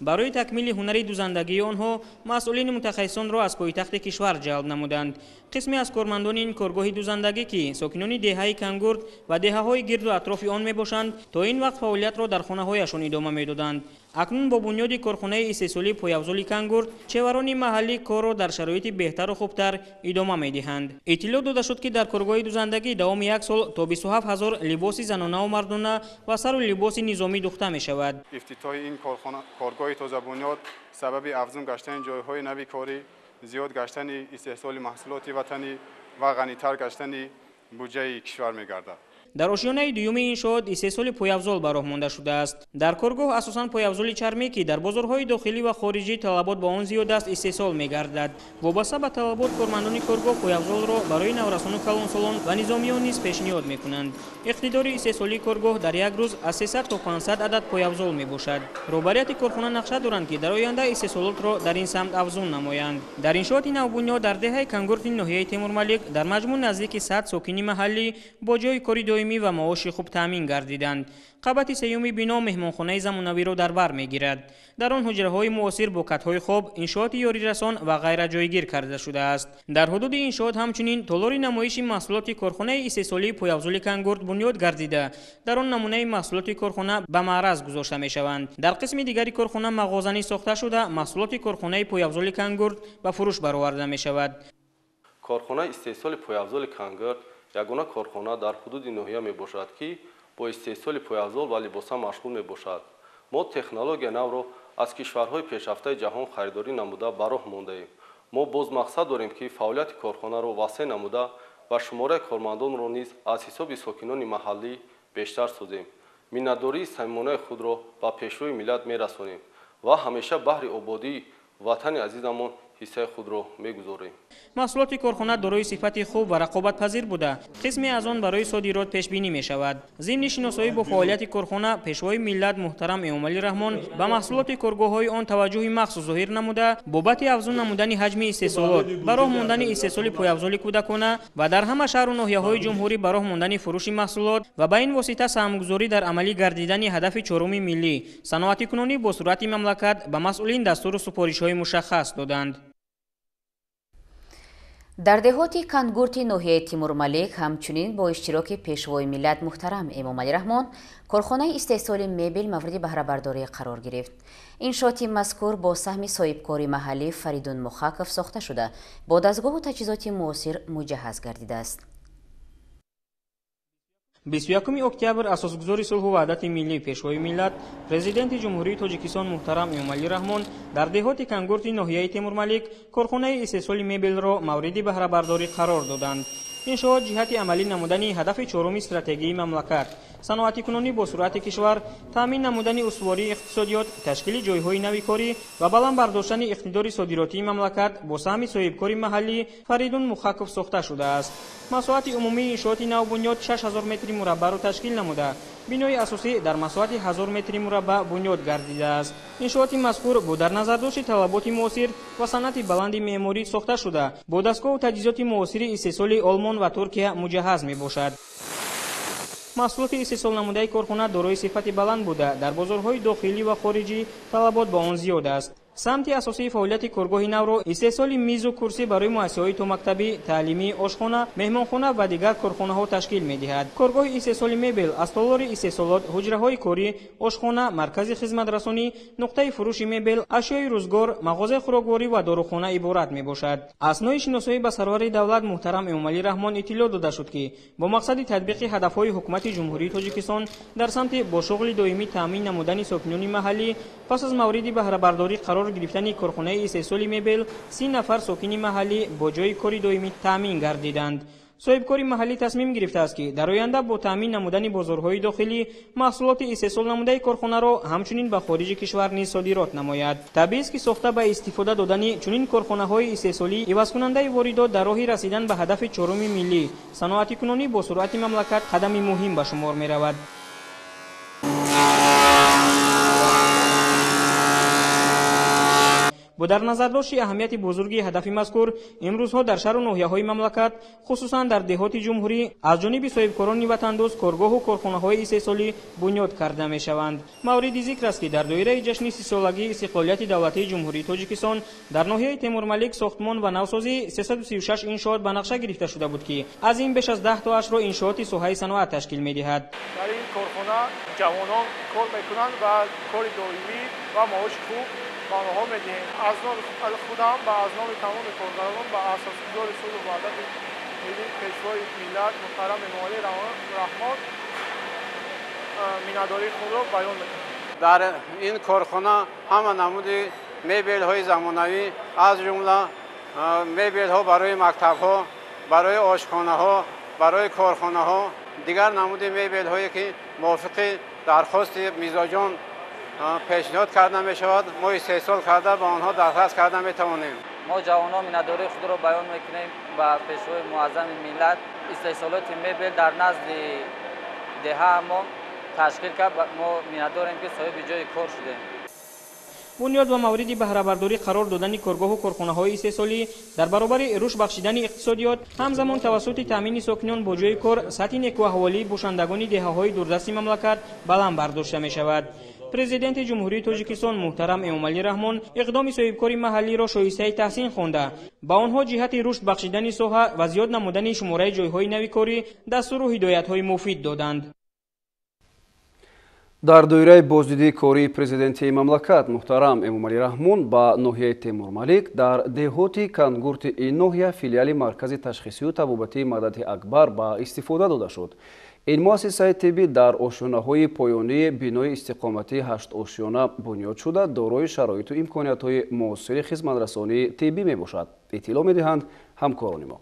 [SPEAKER 15] Барои такмили ҳунари дӯзандагии онҳо масъулини мутахассисонро аз пойтахти кишвар ҷалб намуданд. Қисме аз кормандони ин коргоҳи дӯзандагӣ, ки сокинони деҳаи Кангурт ва деҳаҳои гирду атрофи он мебошанд, то ин вақт фаъолиятро дар хонаҳояшон идома медоданд. Акнун бо бунёди корхонаи истеҳсолии пойафзоли Кангурт чеварони маҳаллӣ корро дар шароити беҳтару хубтар идома медиҳанд. Иттилоъ дода шуд, ки дар коргоҳи дӯзандагӣ давоми як сол то 27 ҳазор либоси занонаву мардона ва сару либоси низомӣ дӯхта мешавад.
[SPEAKER 18] Ифтитоҳи ин коргоҳи тозабунёд сабаби афзун гаштани ҷойҳои нави корӣ, зиёд гаштани истеҳсоли маҳсулоти ватанӣ ва ғанитар гаштани буҷаи кишвар мегардад.
[SPEAKER 15] Дар ошёнаи дуюми иншоот истеҳсоли пойафзол ба роҳ монда шудааст. Дар коргоҳ асосан пойафзоли чармӣ, ки дар бозорҳои дохилӣ ва хориҷӣ талабот ба он зиёд аст, истеҳсол мегардад. Вобаста ба талабот кормандони коргоҳ пойафзолро барои наврасону калонсолон ва низомиён низ пешниҳод мекунанд. Иқтидори истеҳсолии коргоҳ дар як рӯз аз 300 то 500 адад пойафзол мебошад. Роҳбарияти корхона нақша доранд, ки дар оянда истеҳсолотро дар ин самт афзун намоянд. Дар иншооти навбунёд дар деҳаи Кангурти ноҳияи Темурмалик дар маҷмӯъ наздики 100 сокини маҳаллӣ бо ҷойи кори доимӣ ва маоши хуб таъмин гардиданд. Қабати сеюми бино меҳмонхонаи замонавиро дар бар мегирад. Дар он ҳуҷраҳои муосир бо катҳои хоб, иншооти ёрирасон ва ғайра ҷойгир карда шудааст. Дар ҳудуди иншоот ҳамчунин толори намоиши маҳсулоти корхонаи истеҳсолии пойафзоли Кангурт бунёд гардида, дар он намунаи маҳсулоти корхона ба маъраз гузошта мешаванд. Дар қисми дигари корхона мағозанӣ сохта шуда, маҳсулоти корхонаи пойафзоли Кангурт ба фурӯш бароварда мешавад.
[SPEAKER 19] Корхонаи истеҳсоли пойафзоли Кангурт ягона корхона дар ҳудуди ноҳия мебошад, ки бо истеҳсоли пойафзол ва либоса машғул мебошад. Мо технологияи навро аз кишварҳои пешрафтаи ҷаҳон харидорӣ намуда ба роҳ мондаем. Мо боз мақсад дорем, ки фаъолияти корхонаро васеъ намуда ва шумораи кормандонро низ аз ҳисоби сокинони маҳаллӣ бештар созем. Миннатдории самимонаи худро ба Пешвои миллат мерасонем ва ҳамеша баҳри ободии ватани азизамон ҳиссаи худро мегузорем.
[SPEAKER 15] Маҳсулоти корхона дорои сифати хуб ва рақобатпазир буда, қисме аз он барои содирот пешбинӣ мешавад. Зимни шиносоӣ бо фаъолияти корхона, Пешвои миллат муҳтарам Эмомалӣ Раҳмон ба маҳсулоти коргоҳҳои он таваҷҷӯҳи махсус зоҳир намуда, бобати афзун намудани ҳаҷми истеҳсолот, ба роҳ мондани истеҳсоли пойафзоли кӯдакона ва дар ҳама шаҳру ноҳияҳои ҷумҳурӣ ба роҳ мондани фурӯши маҳсулот ва ба ин восита саҳмгузорӣ дар амалӣ гардидани ҳадафи чоруми миллӣ саноатикунонӣ бо суръати мамлакат ба масъулин дастуру супоришҳои мушаххас доданд.
[SPEAKER 2] Дар деҳоти Кангурти ноҳияи Тимурмалик ҳамчунин бо иштироки Пешвои миллат муҳтарам Эмомалӣ Раҳмон корхонаи истеҳсоли мебел мавриди баҳрабардорӣ қарор гирифт. Иншооти мазкур бо саҳми соҳибкори маҳаллӣ Фаридун Мухаков сохта шуда, бо дастгоҳу таҷҳизоти муосир муҷаҳҳаз гардидааст.
[SPEAKER 15] 21 октябр асосгузори сулҳу ваҳдати миллӣ, Пешвои миллат, Президенти Ҷумҳурии Тоҷикистон муҳтарам Эмомалӣ Раҳмон дар деҳоти Кангурти ноҳияи Темурмалик корхонаи истеҳсоли мебелро мавриди баҳрабардорӣ қарор доданд. Иншоот ҷиҳати амалӣ намудани ҳадафи чоруми стратегии мамлакат, саноатикунонӣ бо суръати кишвар, таъмин намудани устувории иқтисодиёт, ташкили ҷойҳои нави корӣ ва баланд бардоштани иқтидори содиротии мамлакат бо саҳми соҳибкори маҳаллӣ Фаридун Мухаков сохта шудааст. Масоҳати умумии иншооти навбунёд 6000 метри мураббаъро ташкил намуда, бинои асосӣ дар масоҳати 1000 метри мураббаъ бунёд гардидааст. Иншооти мазкур бо дар назардошти талаботи муосир ва санъати баланди меъморӣ сохта шуда, бо дастгоҳу таҷҳизоти муосири истеҳсоли Олмон ва Туркия муҷаҳҳаз мебошад. Маҳсулоти истеҳсолнамудаи корхона дорои сифати баланд буда, дар бозорҳои дохилӣ ва хориҷӣ талабот ба он зиёд аст. Самти асосии фаъолияти коргоҳи навро истеҳсоли мизу курсӣ барои муассисаҳои томактабӣ, таълимӣ, ошхона, меҳмонхона ва дигар корхонаҳо ташкил медиҳад. Коргоҳи истеҳсоли мебел аз толори истеҳсолот, ҳуҷраҳои корӣ, ошхона, маркази хизматрасонӣ, нуқтаи фурӯши мебел, ашёи рӯзгор, мағозаи хӯрокворӣ ва дорухона иборат мебошад. Аснои шиносоӣ ба сарвари давлат муҳтарам Эмомалӣ Раҳмон иттилоъ дода шуд, ки бо мақсади татбиқи ҳадафҳои ҳукумати Ҷумҳурии Тоҷикистон дар самти бо шуғли доимӣ таъмин намудани сокинони маҳаллӣ пас аз мавриди баҳрабардорӣ қарор гирифтани корхонаи истеҳсоли мебел 30 нафар сокини маҳаллӣ бо ҷойи кори доимӣ таъмин гардиданд. Соҳибкори маҳаллӣ тасмим гирифтааст, ки дар оянда бо таъмин намудани бозорҳои дохилӣ маҳсулоти истеҳсол намудаи корхонаро ҳамчунин ба хориҷи кишвар низ содирот намояд. Табиист, ки сохта ба истифода додани чунин корхонаҳои истеҳсолӣ ивазкунандаи воридот дар роҳи расидан ба ҳадафи чоруми миллӣ саноатикунонӣ бо суръати мамлакат қадами муҳим ба шумор меравад. Бо дар назардошти аҳамияти бузурги ҳадафи мазкур, имрӯзҳо дар шаҳру ноҳияҳои мамлакат, хусусан дар деҳоти ҷумҳурӣ, аз ҷониби соҳибкорони ватандӯст коргоҳу корхонаҳои истеҳсолӣ бунёд карда мешаванд. Мавриди зикр аст, ки дар доираи ҷашни 30-солагии истиқлолияти давлатии Ҷумҳурии Тоҷикистон дар ноҳияи Темурмалик сохтмон ва навсозии 336 иншоот ба нақша гирифта шуда буд, ки аз ин беш аз 10 тоашро иншооти соҳаи саноат ташкил медиҳад.
[SPEAKER 20] Дар ин корхона ҷавонон кор мекунанд ва кори доимӣ ва маоши хуб ба онҳо медиҳем. Аз номи худам ва аз номи тамоми коргарон ба асосгузори сулҳу ваҳдати миллӣ, Пешвои миллат муҳтарам Эмомалӣ Раҳмон миннатдории худро баён мекунам.
[SPEAKER 21] Дар ин корхона ҳама намуди мебелҳои замонавӣ, аз ҷумла мебелҳо барои мактабҳо, барои ошхонаҳо, барои корхонаҳо Дигар намуди мебелҳое ки мувофиқи дархости мизоҷон пешниҳод карда мешавад, мо истеҳсол карда ба онҳо дастрас карда метавонем.
[SPEAKER 6] Мо ҷавонон миннатдории худро баён мекунем ба Пешвои муаззами миллат. Истеҳсолоти мебел дар назди деҳаамон ташкил кард. Мо миннатдорем, ки соҳиби ҷои кор шудем.
[SPEAKER 15] Бунёд ва мавриди баҳрабардорӣ қарор додани коргоҳу корхонаҳои истеҳсолӣ дар баробари рушд бахшидани иқтисодиёт, ҳамзамон тавассути таъмини сокинон бо ҷои кор сатҳи некуаҳволии бошандагони деҳаҳои дурдасти мамлакат баланд бардошта мешавад. Президенти Ҷумҳурии Тоҷикистон муҳтарам Эмомалӣ Раҳмон иқдоми соҳибкори маҳаллиро шоистаи таҳсин хонда, ба онҳо ҷиҳати рушд бахшидани соҳа ва зиёд намудани шумораи ҷойҳои нави корӣ дастуру ҳидоятҳои муфид доданд.
[SPEAKER 1] Дар доираи боздидии кории президенти мамлакат муҳтарам Эмомалӣ Раҳмон ба ноҳияи Темурмалик, дар деҳоти Кангурти ин ноҳия филиали маркази ташхисию табобатии Мадади Акбар ба истифода дода шуд. Ин муассисаи тиббӣ дар ошёнаҳои поёнии бинои истиқоматии ҳаштошёна бунёд шуда, дорои шароиту имкониятҳои муосири хизматрасонии тиббӣ мебошад, иттилоъ медиҳанд ҳамкорони мо.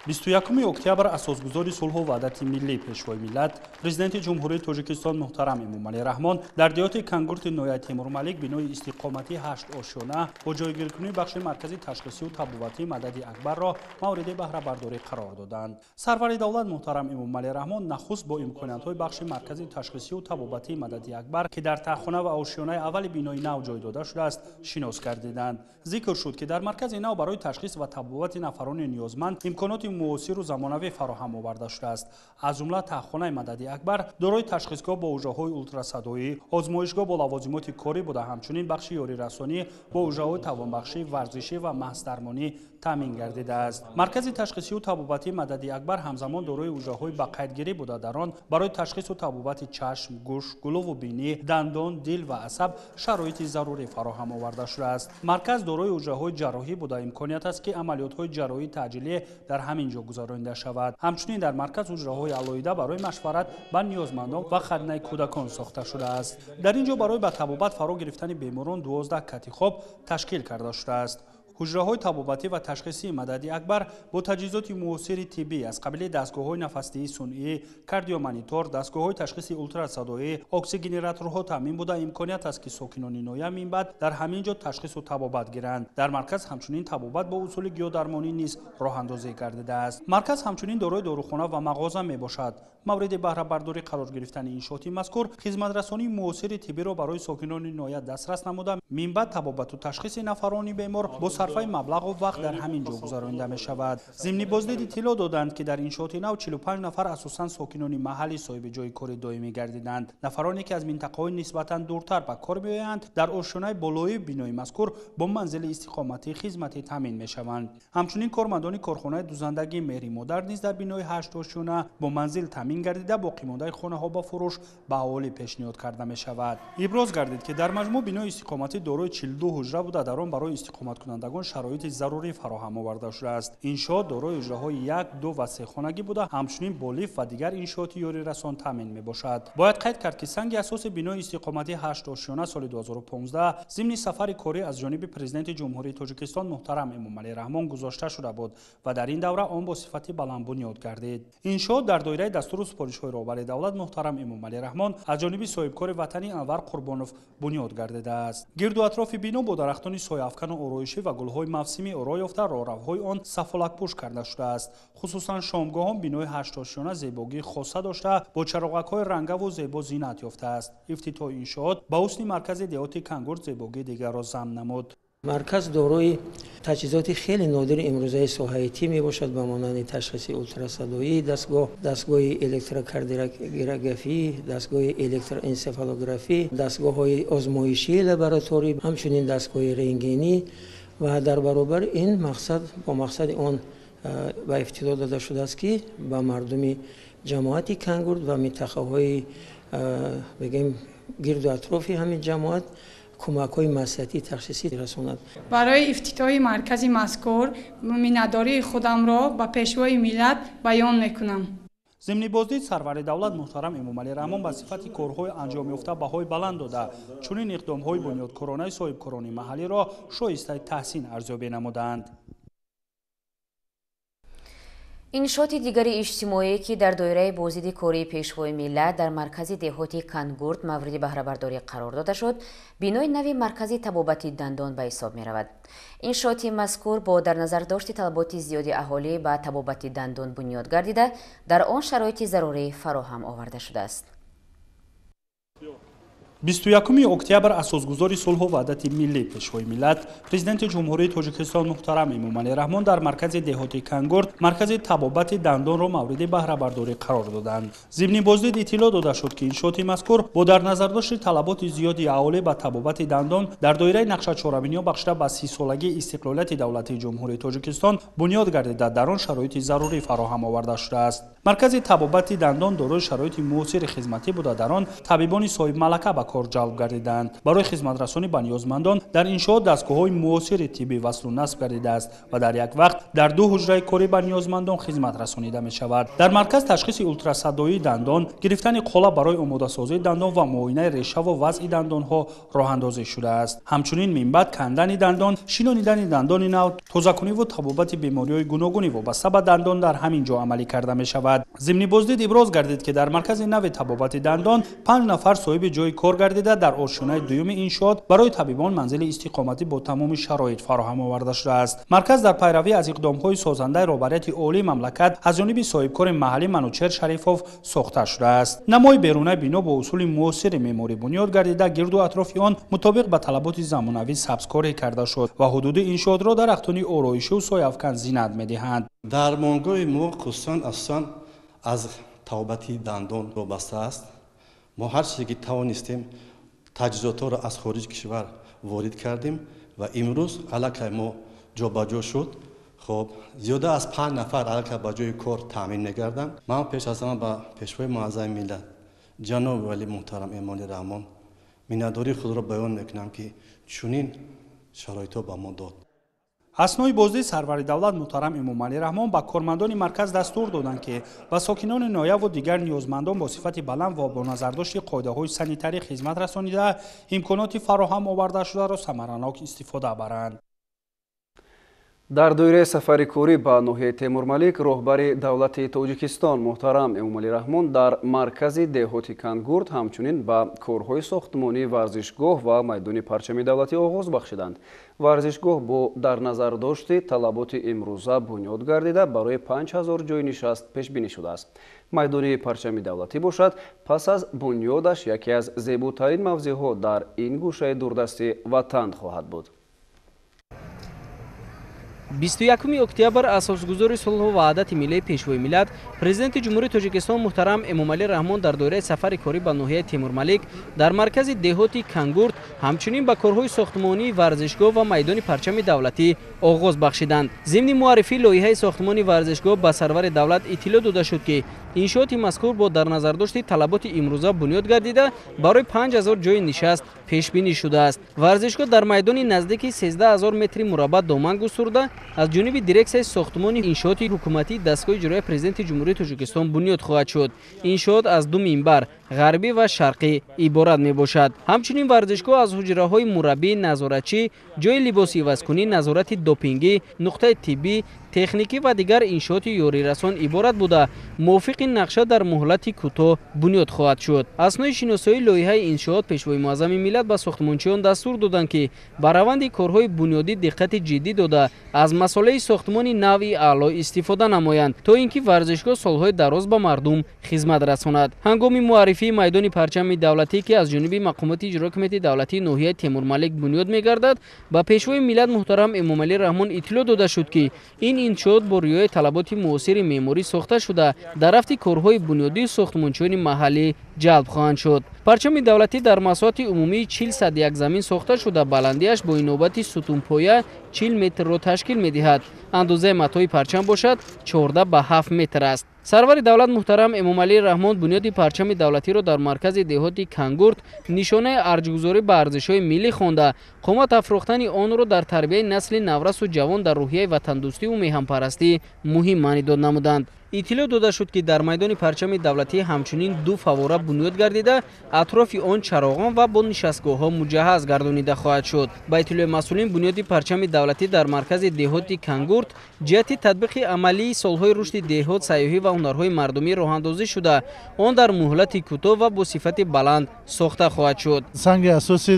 [SPEAKER 22] 21 октябр асосгузори сулҳу ваҳдати миллӣ, Пешвои миллат, Президенти Ҷумҳурии Тоҷикистон муҳтарам Эмомалӣ Раҳмон дар деҳоти Кангурти ноҳияи Темурмалик бинои истиқоматии ҳаштошёна бо ҷойгиркунии бахши маркази ташхисию табобатии Мадади Акбарро мавриди баҳрабардорӣ қарор доданд. Сарвари давлат муҳтарам Эмомалӣ Раҳмон нахуст бо имкониятҳои бахши маркази ташхисию табобатии Мадади Акбар, ки дар таҳхона ва ошёнаи аввали бинои нав ҷой дода шудааст, шинос гардиданд. Зикр шуд, ки дар маркази нав барои ташхис ва табобати нафарони ниёзманд имконоти муосиру замонавӣ фароҳам оварда шудааст. Аз ҷумла таҳхонаи Мадади Акбар дорои ташхисгоҳ бо ҳуҷраҳои ултрасадоӣ, озмоишгоҳ бо лавозимоти корӣ буда, ҳамчунин бахши ёрирасонӣ бо ҳуҷраҳои тавонбахшӣ, варзишӣ ва маҳздармонӣ таъмин гардидааст. Маркази ташхисию табобатии Мадади Акбар ҳамзамон дорои ҳуҷраҳои бақайдгирӣ буда, дар он барои ташхису табобати чашм, гӯш, гулӯву бинӣ, дандон, дил ва асаб шароити зарурӣ фароҳам оварда шудааст. Марказ дорои ҳуҷраҳои ҷарроҳӣ буда, имконият аст, ки амалиётҳои ҷарроҳии таъҷилӣ дар ҳамин ҷо гузаронида шавад. Ҳамчунин дар марказ ҳуҷраҳои алоҳида барои машварат ба ниёзмандон ва хаднаи кӯдакон сохта шудааст. Дар ин ҷо барои ба табобат фаро гирифтани беморон 12 кати хоб ташкил карда шудааст. Ҳуҷраҳои табобатӣ ва ташхисии Мадади Акбар бо таҷҳизоти муосири тиббӣ аз қабили дастгоҳҳои нафасдиҳии сунъӣ, кардиомонитор, дастгоҳҳои ташхиси ултрасадоӣ, оксигенераторҳо таъмин буда, имконият аст, ки сокинони ноҳия минбаъд дар ҳамин ҷо ташхису табобат гиранд. Дар марказ ҳамчунин табобат бо усули гиёдармонӣ низ роҳандозӣ гардидааст. Марказ ҳамчунин дорои дорухона ва мағоза мебошад. Мавриди баҳрабардорӣ қарор гирифтани иншооти мазкур хизматрасонии муосири тиббиро барои сокинони ноҳия дастрас намуда, минбаъд табобату ташхиси нафарони бемор бо сарфаи маблағу вақт дар ҳамин ҷо гузаронида мешавад. Зимни боздид иттилоъ доданд, ки дар иншооти нав 45 нафар асосан сокинони маҳаллӣ соҳиби ҷои кори доимӣ гардиданд. Нафароне ки аз минтақаҳои нисбатан дуртар ба кор меоянд, дар ошёнаи болоии бинои мазкур бо манзили истиқоматӣ хизматӣ таъмин мешаванд. Ҳамчунин кормандони корхонаи дузандагии Меҳри Модар низ дар бинои ҳаштошёна бо манзил таъмин гардида, боқимондаи хонаҳо ба фурӯш ба аҳолӣ пешниҳод карда мешавад. Иброз гардид, ки дар маҷмӯъ бинои истиқоматӣ дорои 42 ҳуҷра буда, дар он барои истиқоматкунандагон шароити зарурӣ фароҳам оварда шудааст. Иншоот дорои ҳуҷраҳои 1, 2 ва 3 хонагӣ буда, ҳамчунин бо лифт ва дигар иншооти ёрирасон таъмин мебошад. Бояд қайд кард, ки санги асоси бинои истиқоматии ҳаштошёна соли 2015 зимни сафари корӣ аз ҷониби Президенти Ҷумҳурии Тоҷикистон муҳтарам Эмомалӣ Раҳмон гузошта шуда буд ва дар ин давра он бо сифати баланд бунёд гардид. Иншоот дар доираи дастуру супоришҳои роҳбари давлат муҳтарам Эмомалӣ Раҳмон аз ҷониби соҳибкори ватанӣ Анвар Қурбонов бунёд гардидааст. Гирду атрофи бино бо дарахтони сояафкану ороишӣ ва гулҳои мавсимӣ оро ёфта, роҳравҳои он сафолакпӯш карда шудааст. Хусусан шомгоҳон бинои ҳаштошёна зебогии хоса дошта, бо чароғакҳои рангаву зебо зинат ёфтааст. Ифтитоҳи иншоот ба ҳусни маркази деҳоти Кангурт зебогии дигарро зам намуд.
[SPEAKER 23] Марказ дорои таҷҳизоти хеле нодири имрӯзаи соҳаи тиб мебошад, ба монанди ташхиси ултрасадоӣ, дастгоҳи электрокардиографӣ, дастгоҳи электроэнсефалографӣ, дастгоҳҳои озмоишии лабораторӣ, ҳамчунин дастгоҳи рентгенӣ ва дар баробари ин мақсад бо мақсади он ба ифтитоҳ дода шудааст, ки ба мардуми ҷамоати Кангурт ва минтақаҳои бигем гирду атрофи ҳамин ҷамоат кӯмакҳои маслиҳатии ташхисӣ расонад.
[SPEAKER 24] Барои ифтитоҳи маркази мазкур миннатдории худамро ба Пешвои миллат баён мекунам.
[SPEAKER 22] Зимни боздид сарвари давлат муҳтарам Эмомалӣ Раҳмон ба сифати корҳои анҷомёфта баҳои баланд дода, чунин иқдомҳои бунёдкоронаи соҳибкорони маҳаллиро шоистаи таҳсин арзёбӣ намуданд.
[SPEAKER 2] Иншооти дигари иҷтимоӣ, ки дар доираи боздиди кории Пешвои миллат дар маркази деҳоти Кангурт мавриди баҳрабардорӣ қарор дода шуд, бинои нави маркази табобати дандон ба ҳисоб меравад. Иншооти мазкур бо дар назардошти талаботи зиёди аҳолӣ ба табобати дандон бунёд гардида, дар он шароити зарурӣ фароҳам оварда шудааст.
[SPEAKER 22] 21 октябр асосгузори сулҳу ваҳдати миллӣ, Пешвои миллат, Президенти Ҷумҳурии Тоҷикистон муҳтарам Эмомалӣ Раҳмон дар маркази деҳоти Кангурт маркази табобати дандонро мавриди баҳрабардорӣ қарор доданд. Зимни боздид иттилоъ дода шуд, ки иншооти мазкур бо дар назардошти талаботи зиёди аҳолӣ ба табобати дандон дар доираи нақшачорабиниҳо бахшида ба 30-солагии истиқлолияти давлатии Ҷумҳурии Тоҷикистон бунёд гардида, дар он шароити зарурӣ фароҳам оварда шудааст. Маркази табобати дандон дорои шароити муосири хизматӣ буда, дар он табибони соҳибмалака ба кор ҷалб гардиданд. Барои хизматрасонӣ ба ниёзмандон дар иншоот дастгоҳҳои муосири тиббӣ васлу насб гардидааст ва дар як вақт дар ду ҳуҷраи корӣ ба ниёзмандон хизмат расонида мешавад. Дар марказ ташхиси ултрасадоии дандон, гирифтани қола барои омодасозии дандон ва муоинаи решаву вазъи дандонҳо роҳандозӣ шудааст. Ҳамчунин минбаъд кандани дандон, шинонидани дандони нав, тозакуниву табобати бемориҳои гуногуни вобаста ба дандон дар ҳамин ҷо амалӣ карда мешавад. Зимни боздид иброз гардид, ки дар маркази нави табобати дандон 5 нафар соҳиби ҷои кор гардида, дар ошёнаи дуюми иншоот барои табибон манзили истиқоматӣ бо тамоми шароит фароҳам оварда шудааст. Марказ дар пайравӣ аз иқдомҳои созандаи роҳбарияти олии мамлакат аз ҷониби соҳибкори маҳаллӣ Манучер Шарифов сохта шудааст. Намои берунаи бино бо усули муосири меъморӣ бунёд гардида, гирду атрофи он мутобиқ ба талаботи замонавӣ сабзкорӣ карда шуд ва ҳудуди иншоотро дарахтони ороишию сояафкан зинат медиҳанд.
[SPEAKER 5] Дармонгоҳи мо хусусан асосан аз табобати дандон вобаста аст. Мо ҳар чизе ки тавонистем таҷҳизотҳоро аз хориҷи кишвар ворид кардем ва имрӯз аллакай мо ҷобаҷо шуд. Хоб, зиёда аз 5 нафар аллакай ба ҷои кор таъмин мегарданд. Ман пеш аз ҳама ба Пешвои муаззами миллат ҷаноби олӣ муҳтарам Эмомалӣ Раҳмон миннатдории худро баён мекунам, ки чунин шароитҳо ба мо дод.
[SPEAKER 22] Аснои боздид сарвари давлат муҳтарам Эмомалӣ Раҳмон ба кормандони марказ дастур доданд, ки ба сокинони ноҳияву дигар ниёзмандон бо сифати баланд ва бо назардошти қоидаҳои санитарӣ хизмат расонида, имконоти фароҳам овардашударо самаранок истифода баранд.
[SPEAKER 1] Дар доираи сафари корӣ ба ноҳияи Темурмалик роҳбари давлати Тоҷикистон муҳтарам Эмомалӣ Раҳмон дар маркази деҳоти Кангурт ҳамчунин ба корҳои сохтмонии варзишгоҳ ва майдони парчами давлатӣ оғоз бахшиданд. Варзишгоҳ бо дар назардошти талаботи имрӯза бунёд гардида, барои 5000 ҷойи нишаст пешбинӣ шудааст. Майдони парчами давлатӣ бошад, пас аз бунёдаш яке аз зеботарин мавзеъҳо дар ин гӯшаи дурдасти ватан хоҳад буд.
[SPEAKER 7] 21 октябр асосгузори сулҳу ваҳдати миллӣ, Пешвои миллат, Президенти Ҷумҳурии Тоҷикистон муҳтарам Эмомалӣ Раҳмон дар доираи сафари корӣ ба ноҳияи Темурмалик дар маркази деҳоти Кангурт ҳамчунин ба корҳои сохтмонии варзишгоҳ ва майдони парчами давлатӣ оғоз бахшиданд. Зимни муаррифии лоиҳаи сохтмони варзишгоҳ ба сарвари давлат иттилоъ дода шуд, ки иншооти мазкур бо дар назардошти талаботи имрӯза бунёд гардида, барои 5000 ҷойи нишаст пешбинӣ шудааст. Варзишгоҳ дар майдони наздики 13000 метри мураббаъ доман густурда, аз ҷониби дирексияи сохтмони иншооти ҳукуматии дастгоҳи иҷроияи Президенти Ҷумҳурии Тоҷикистон бунёд хоҳад шуд. Иншоот аз ду минбар, ғарбӣ ва шарқӣ, иборат мебошад. Ҳамчунин варзишгоҳ аз ҳуҷраҳои мураббӣ, назоратчӣ, ҷойи либоси ивазкунӣ, назорати допингӣ, нуқтаи тиббӣ, техникӣ ва дигар иншооти ёрирасон иборат буда, мувофиқи нақша дар муҳлати кӯтоҳ бунёд хоҳад шуд. Аснои шиносоии лоиҳаи иншоот Пешвои муаззами миллат ба сохтмончиён дастур доданд, ки ба раванди корҳои бунёдӣ диққати ҷиддӣ дода, аз масолеҳи сохтмони навъи аъло истифода намоянд, то ин ки варзишгоҳ солҳои дароз ба мардум хизмат расонад. Ҳангоми муаррифии майдони парчами давлатӣ, ки аз ҷониби мақомоти иҷроияи ҳукумати давлатии ноҳияи Темурмалик бунёд мегардад, ба Пешвои миллат муҳтарам Эмомалӣ Раҳмон иттилоъ дода шуд, ки ин иншоот бо риояи талаботи муосири меъморӣ сохта шуда, дар рафти корҳои бунёдии сохтмончиёни маҳаллӣ ҷалб хоҳанд шуд. Парчами давлатӣ дар масоҳати умумии 40 як замин сохта шуда, баландиаш бо инобати сутунпоя 40 метрро ташкил медиҳад. Андозаи матои парчам бошад 14 ба 7 метр аст. Сарвари давлат муҳтарам Эмомалӣ Раҳмон бунёди парчами давлатиро дар маркази деҳоти Кангурт нишонаи арҷгузорӣ ба арзишҳои миллӣ хонда, қомат афрохтани онро дар тарбияи насли наврасу ҷавон дар рӯҳияи ватандӯстиву меҳанпарастӣ муҳим маънидод намуданд. Иттилоъ дода шуд, ки дар майдони парчами давлатӣ ҳамчунин ду фаввора бунёд гардида, атрофи он чароғон ва бо нишастгоҳҳо муҷаҳҳаз гардонида хоҳад шуд. Ба иттилои масъулин, бунёди парчами давлатӣ дар маркази деҳоти Кангурт ҷиҳати татбиқи амалии солҳои рушди деҳот, сайёҳӣ ва ҳунарҳои мардумӣ роҳандозӣ шуда, он дар муҳлати кӯтоҳ ва бо сифати баланд сохта хоҳад шуд.
[SPEAKER 8] Санги асоси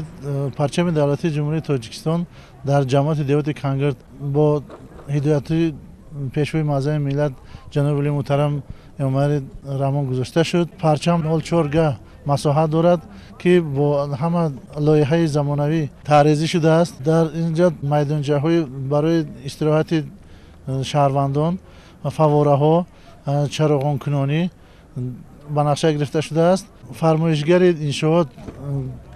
[SPEAKER 8] парчами давлатии Ҷумҳурии Тоҷикистон дар ҷамоати деҳоти Кангурт бо ҳидояти пешвои муаззами миллат ҷаноби олии муҳтарам Эмомалӣ Раҳмон гузошта шуд. Парчам 04 га масоҳат дорад, ки бо ҳама лоиҳаи замонавӣ таъризӣ шудааст. Дар инҷа майдончаҳои барои истироҳати шаҳрвандон, фаввораҳо, чароғонкунонӣ ба нақша гирифта шудааст. Фармоишгари иншоот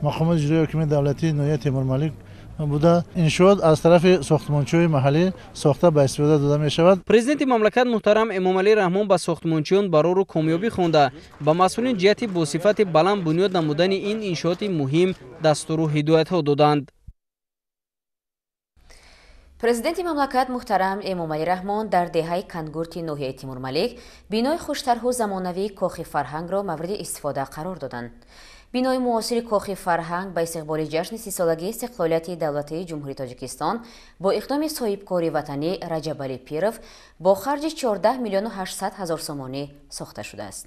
[SPEAKER 8] мақомоти иҷроии ҳокимияти давлатии ноҳияи Темурмалик буда, иншоот аз тарафи сохтмончиҳои маҳаллӣ сохта ба истифода дода мешавад.
[SPEAKER 7] Президенти мамлакат муҳтарам Эмомалӣ Раҳмон ба сохтмончиён барору комёбӣ хонда, ба масъулин ҷиҳати бо сифати баланд бунёд намудани ин иншооти муҳим дастуру ҳидоятҳо доданд.
[SPEAKER 2] Президенти мамлакат муҳтарам Эмомалӣ Раҳмон дар деҳаи Кангурти ноҳияи Тимурмалик бинои хуштарҳу замонавии Кохи фарҳангро мавриди истифода қарор доданд. Бинои муосири Кохи фарҳанг ба истиқболи ҷашни 30-солагии истиқлолияти давлатии Ҷумҳурии Тоҷикистон бо иқдоми соҳибкори ватанӣ Раҷабалӣ Пиров бо харҷи 14 миллиону 800 ҳазор сомонӣ сохта шудааст.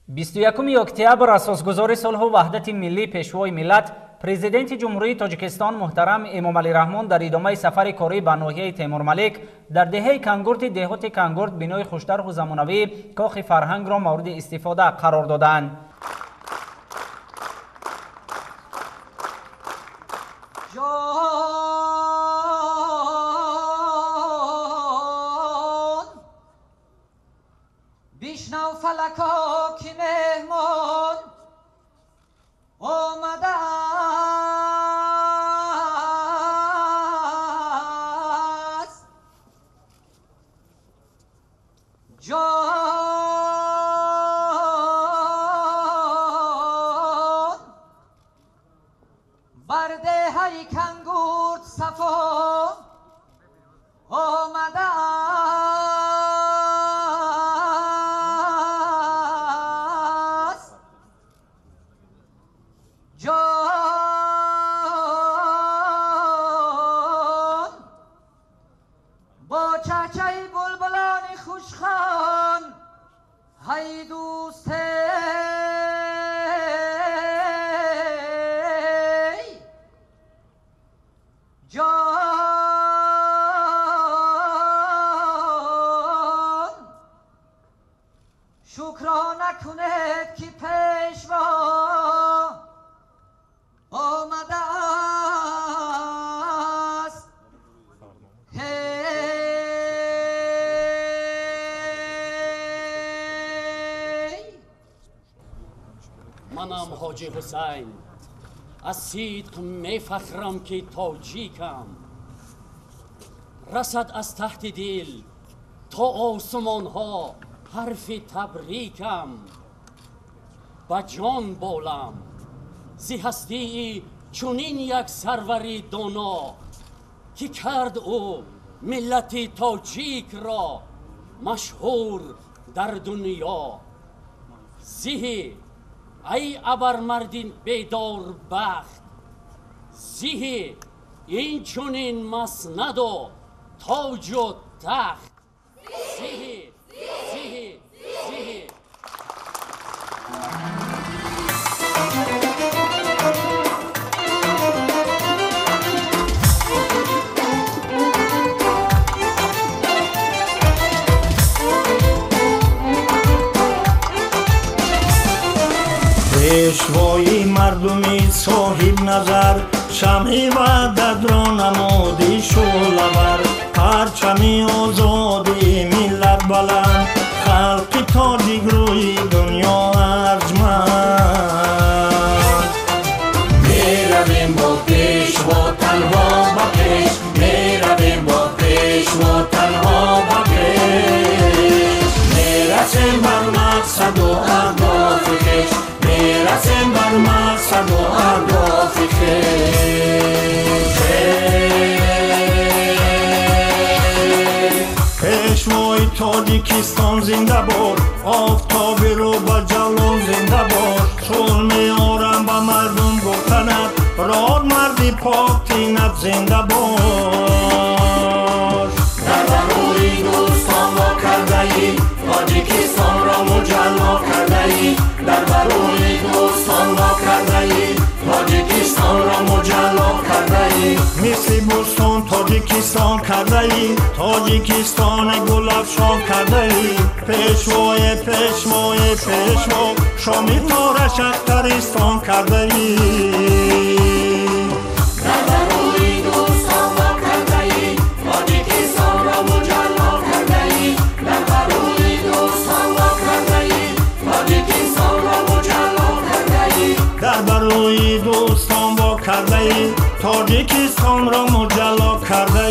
[SPEAKER 9] 21 октябр асосгузори сулҳу ваҳдати миллӣ, пешвои миллат, президенти Ҷумҳурии Тоҷикистон муҳтарам Эмомалӣ Раҳмон дар идомаи сафари корӣ ба ноҳияи Темурмалик дар деҳаи Кангурти деҳоти Кангурт бинои хуштарҳу замонавии Кохи фарҳангро мавриди истифода қарор доданд.
[SPEAKER 10] Бишнав фалако, ки меҳмон омадааст, ҷон бар деҳаи Кангурт сафо омадааст, ҷон бо чачаи булбулони хушхон ҳай дӯсте ҷон шукрона кунед, ки пешво омадааст.
[SPEAKER 11] Манам Ҳоҷи Ҳусайн, аз сидқ мефахрам, ки тоҷикам. Расад аз таҳти дил то осмонҳо ҳарфи табрикам. Ба ҷон болам зи ҳастии чунин як сарвари доно, ки кард ӯ миллати тоҷикро машҳур дар дунё. Зиҳи ай абармарди бедорбахт, зиҳи ин чунин маснаду тоҷу тахт, зиҳи, зиҳи, зиҳи.
[SPEAKER 25] Пешвои мардуми соҳибназар, шамъи ваҳдатро намуди шӯълавар, парчами озодии миллат баланд, халқи тоҷик рӯи дунё арҷманд. Меравем бо пешво танҳо ба пеш, меравем бо пешво танҳо ба пеш, мерасем бар мақсаду аҳдофи хеш, мерасем бар мақсаду аҳдофи хеш. Тоҷикистон зинда бод, офтоби рӯ ба ҷавлон зинда бод. Сулҳ меорам ба мардум гуфтанат, род марди пок тинат зинда бош. Дар барои дӯстон во кардаӣ, Тоҷикистонро муҷалло кардаӣ. Дар барои дӯстон во кардаӣ, Тоҷикистонро муҷалло кардаӣ. Мисли бӯстон Тоҷикистон кардаӣ, Тоҷикистон гулафшон кардаӣ. Пешвои пешвои пешво, шоми тора шахтаристон кардаӣ. Дар барои дӯстон во кардаӣ, Тоҷикистонро муҷалло кардаӣ. Дар барои дӯстон во кардаӣ, Тоҷикистонро муҷалло кардаӣ. Дар барои дӯстон во кардаӣ, Тоҷикистонро муҷалло кардаӣ.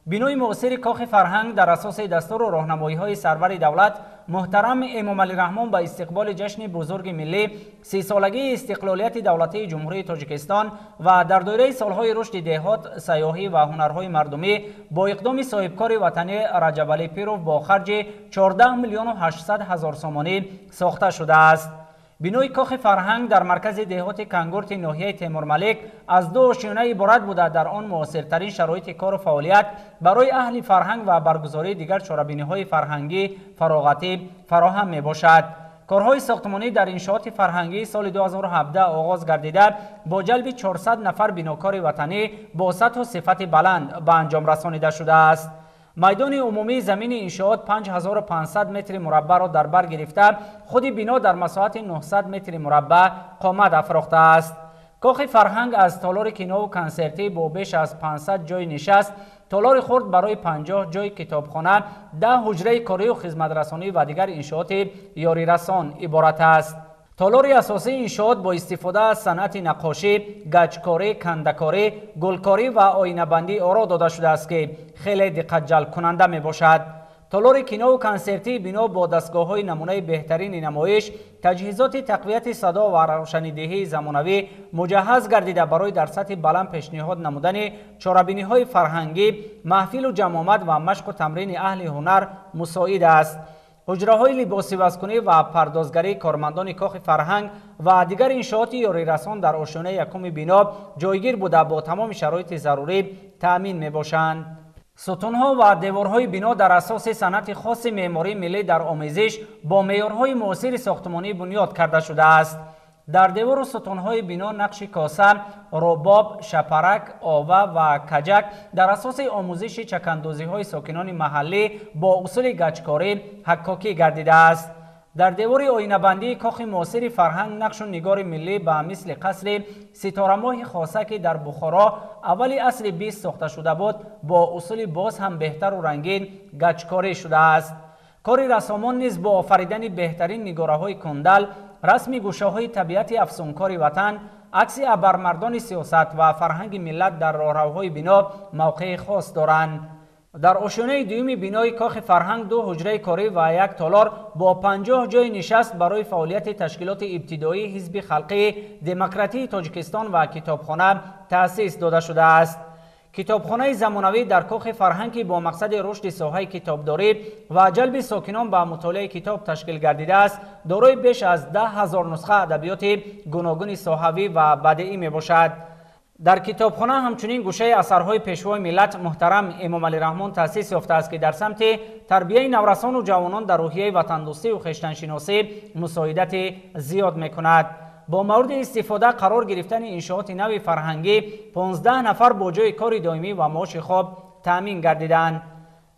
[SPEAKER 9] Бинои муосири Кохи фарҳанг дар асоси дастуру роҳнамоиҳои сарвари давлат муҳтарам Эмомалӣ Раҳмон ба истиқболи ҷашни бузурги миллӣ, 30-солагии истиқлолияти давлатии Ҷумҳурии Тоҷикистон ва дар доираи солҳои рушди деҳот, сайёҳӣ ва ҳунарҳои мардумӣ бо иқдоми соҳибкори ватанӣ Раҷабалӣ Пиров бо харҷи 14 800 000 сомонӣ сохта шудааст. Бинои Кохи фарҳанг дар маркази деҳоти Кангурти ноҳияи Темурмалик аз ду ошёна иборат буда, дар он муосиртарин шароити кору фаъолият барои аҳли фарҳанг ва баргузории дигар чорабиниҳои фарҳангӣ фароғатӣ фароҳам мебошад. Корҳои сохтмонӣ дар иншооти фарҳангии соли 2017 оғоз гардида, бо ҷалби 400 нафар бинокори ватанӣ бо сатҳу сифати баланд ба анҷом расонида шудааст. Майдони умумии замини иншоот 5500 метри мураббаъро дар бар гирифта, худи бино дар масоҳати 900 метри мураббаъ қомат афрохтааст. Кохи фарҳанг аз толори кинову консертӣ бо беш аз 500 ҷойи нишаст, толори хурд барои 50 ҷойи китобхона, 10 ҳуҷраи корию хизматрасонӣ ва дигар иншооти ёрирасон иборат аст. Толори асосии иншоот бо истифода аз санъати наққошӣ, гаҷкорӣ, кандакорӣ, гулкорӣ ва оинабандӣ оро дода шудааст, ки хеле диққатҷалбкунанда мебошад. Толори кинову консертии бино бо дастгоҳҳои намунаи беҳтарини намоиш, таҷҳизоти тақвияти садо ва равшанидиҳии замонавӣ муҷаҳҳаз гардида, барои дар сатҳи баланд пешниҳод намудани чорабиниҳои фарҳангӣ, маҳфилу ҷамъомад ва машқу тамрини аҳли ҳунар мусоид аст. Ҳуҷраҳои либосивазкунӣ ва пардозгарии кормандони Кохи фарҳанг ва дигар иншооти ёрирасон дар ошёнаи якуми бино ҷойгир буда, бо тамоми шароити зарурӣ таъмин мебошанд. Сутунҳо ва деворҳои бино дар асоси санъати хоси меъмории миллӣ дар омезиш бо меъёрҳои муосири сохтмонӣ бунёд карда шудааст. Дар девору сутунҳои бино нақши коса, рубоб, шапарак, ова ва каҷак дар асоси омӯзиши чакандозиҳои сокинони маҳаллӣ бо усули гаҷкорӣ ҳаккокӣ гардидааст. Дар девори оинабандии Кохи муосири фарҳанг нақшу нигори миллӣ ба мисли қасри ситорамоҳи хоса, ки дар Бухоро аввали асри 20 сохта шуда буд, бо усули боз ҳам беҳтару рангин гаҷкорӣ шудааст. Кори рассомон низ бо офаридани беҳтарин нигораҳои кундал, расми гӯшаҳои табиати афсункори ватан, акси абармардони сиёсат ва фарҳанги миллат дар роҳравҳои бино мавқеи хос доранд. Дар ошёнаи дуюми бинои Кохи фарҳанг ду ҳуҷраи корӣ ва як толор бо 50 ҷойи нишаст барои фаъолияти ташкилоти ибтидоии Ҳизби халқии демократии Тоҷикистон ва китобхона таъсис дода шудааст. Китобхонаи замонавӣ дар Кохи фарҳанг, ки бо мақсади рушди соҳаи китобдорӣ ва ҷалби сокинон ба мутолиаи китоб ташкил гардидааст, дорои беш аз 10 000 нусха адабиёти гуногуни соҳавӣ ва бадеӣ мебошад. Дар китобхона ҳамчунин гӯшаи асарҳои пешвои миллат муҳтарам Эмомалӣ Раҳмон таъсис ёфтааст, ки дар самти тарбияи наврасону ҷавонон дар рӯҳияи ватандӯстию хештаншиносӣ мусоидати зиёд мекунад. Бо мавриди истифода қарор гирифтани иншооти нави фарҳангӣ 15 нафар бо ҷойи кори доимӣ ва маоши хоб таъмин гардиданд.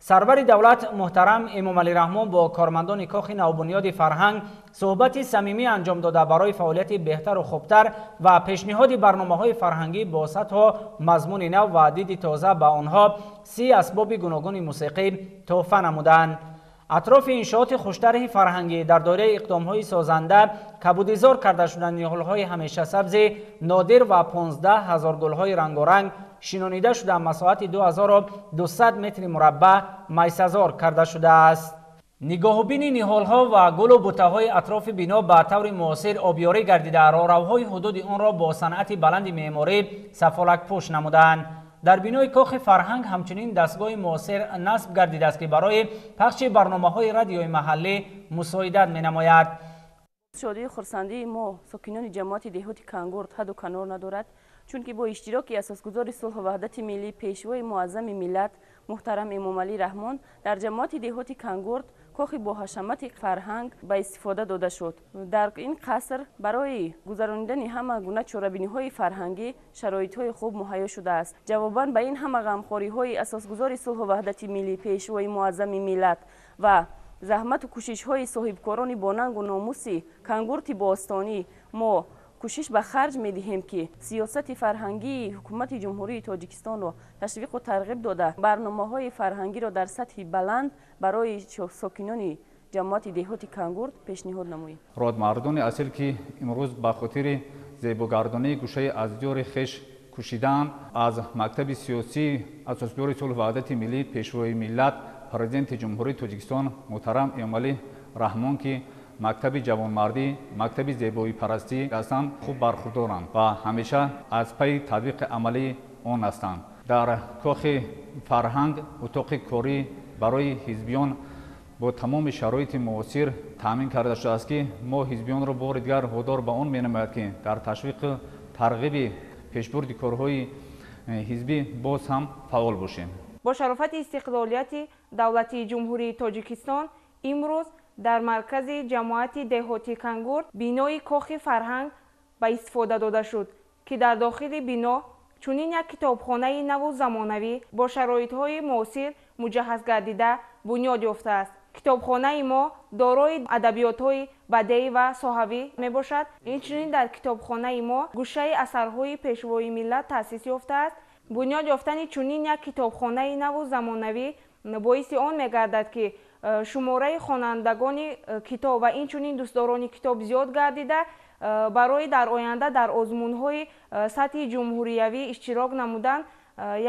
[SPEAKER 9] Сарвари давлат муҳтарам Эмомалӣ Раҳмон бо кормандони Кохи навбунёди фарҳанг суҳбати самимӣ анҷом дода, барои фаъолияти беҳтару хубтар ва пешниҳоди барномаҳои фарҳангӣ бо сатҳу мазмуни нав ва диди тоза ба онҳо 30 асбоби гуногуни мусиқӣ тӯҳфа намуданд. Атрофи иншооти хуштарҳи фарҳангӣ дар доираи иқдомҳои созанда кабудизор карда шуданд ниҳолҳои ҳамешасабзи нодир ва 15 ҳазор гулҳои рангоранг шинонида шуда масоҳати 2200 метри мураббаъ майсазор карда шудааст. Нигоҳубини ниҳолҳо ва гулу бутаҳои атрофи бино ба таври муосир обёрӣ гардида, роҳравҳои ҳудуди онро бо санъати баланди меъморӣ сафолакпӯш намуданд. Дар бинои кохи фарҳанг ҳамчунин дастгоҳи муосир насб гардидааст, ки барои пахши барномаҳои радиои маҳаллӣ мусоидат менамояд.
[SPEAKER 3] Шодию хурсандии мо сокинони ҷамоати деҳоти Кангурт ҳадду канор надорад, чунки бо иштироки асосгузори сулҳу ваҳдати миллӣ, пешвои муаззами миллат муҳтарам Эмомалӣ Раҳмон дар ҷамоати деҳоти Кангурт кохи боҳашамати фарҳанг ба истифода дода шуд. Дар ин қаср барои гузаронидани ҳама гуна чорабиниҳои фарҳангӣ шароитҳои хуб муҳайё шудааст. Ҷавобан ба ин ҳама ғамхориҳои асосгузори сулҳу ваҳдати миллӣ, пешвои муаззами миллат ва заҳмату кӯшишҳои соҳибкорони бонангу номуси Кангурти бостонӣ мо кӯшиш ба харҷ медиҳем, ки сиёсати фарҳангии ҳукумати Ҷумҳурии Тоҷикистонро ташвиқу тарғиб дода, барномаҳои фарҳангиро дар сатҳи баланд барои сокинони ҷамоати деҳоти Кангурт пешниҳод намоем.
[SPEAKER 4] Родмардони асил, ки имрӯз ба хотири зебогардонии гӯшаи аз диёри хеш кӯшидаанд, аз мактаби сиёсии асосгузори сулҳу ваҳдати миллӣ, пешвои миллат, президенти Ҷумҳурии Тоҷикистон муҳтарам Эмомалӣ Раҳмон, ки мактаби ҷавонмардӣ, мактаби зебоипарастӣ ҳастанд, хуб бархурдоранд ва ҳамеша аз пайи татбиқи амалии он ҳастанд. Дар кохи фарҳанг утоқи корӣ барои ҳизбиён бо тамоми шароити муосир таъмин карда шудааст, ки мо ҳизбиёнро бори дигар водор ба он менамояд, ки дар ташвиқу тарғиби пешбурди корҳои ҳизбӣ боз ҳам фаъол бошем.
[SPEAKER 12] Бо шарофати истиқлолияти давлатии Ҷумҳурии Тоҷикистон имрӯз дар маркази ҷамоати деҳоти Кангурт бинои кохи фарҳанг ба истифода дода шуд, ки дар дохили бино чунин як китобхонаи наву замонавӣ бо шароитҳои муосир муҷаҳҳаз гардида бунёд ёфтааст. Китобхонаи мо дорои адабиётҳои бадеӣ ва соҳавӣ мебошад. Инчунин дар китобхонаи мо гӯшаи асарҳои пешвои миллат таъсис ёфтааст. Бунёд ёфтани чунин як китобхонаи наву замонавӣ боиси он мегардад, ки шумораи хонандагони китоб ва инчунин дӯстдорони китоб зиёд гардида, барои дар оянда дар озмунҳои сатҳи ҷумҳуриявӣ иштирок намудан,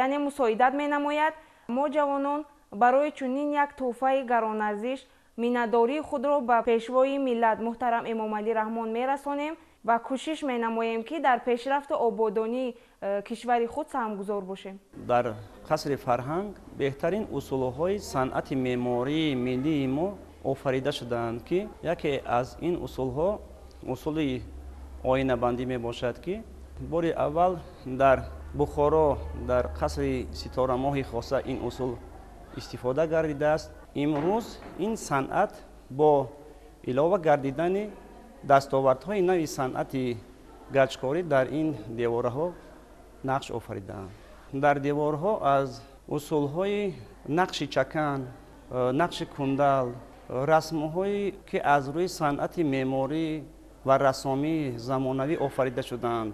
[SPEAKER 12] яъне мусоидат менамояд. Мо ҷавонон барои чунин як тӯҳфаи гаронарзиш миннатдории худро ба пешвои миллат муҳтарам Эмомалӣ Раҳмон мерасонем ва кӯшиш менамоем, ки дар пешрафту ободонии кишвари худ саҳмгузор бошем.
[SPEAKER 13] Дар қасри фарҳанг беҳтарин усулҳои санъати меъмории миллии мо офарида шудаанд, ки яке аз ин усулҳо усули оинабандӣ мебошад, ки бори аввал дар Бухоро дар қасри ситорамоҳи хоса ин усул истифода гардидааст. Имрӯз ин санъат бо илова гардидани дастовардҳои нави санъати гачкорӣ дар ин девораҳо нақш офаридаанд. Дар деворҳо аз усулҳои нақши чакан, нақши кундал, расмҳое ки аз рӯи санъати меъморӣ ва рассомии замонавӣ офарида шудаанд,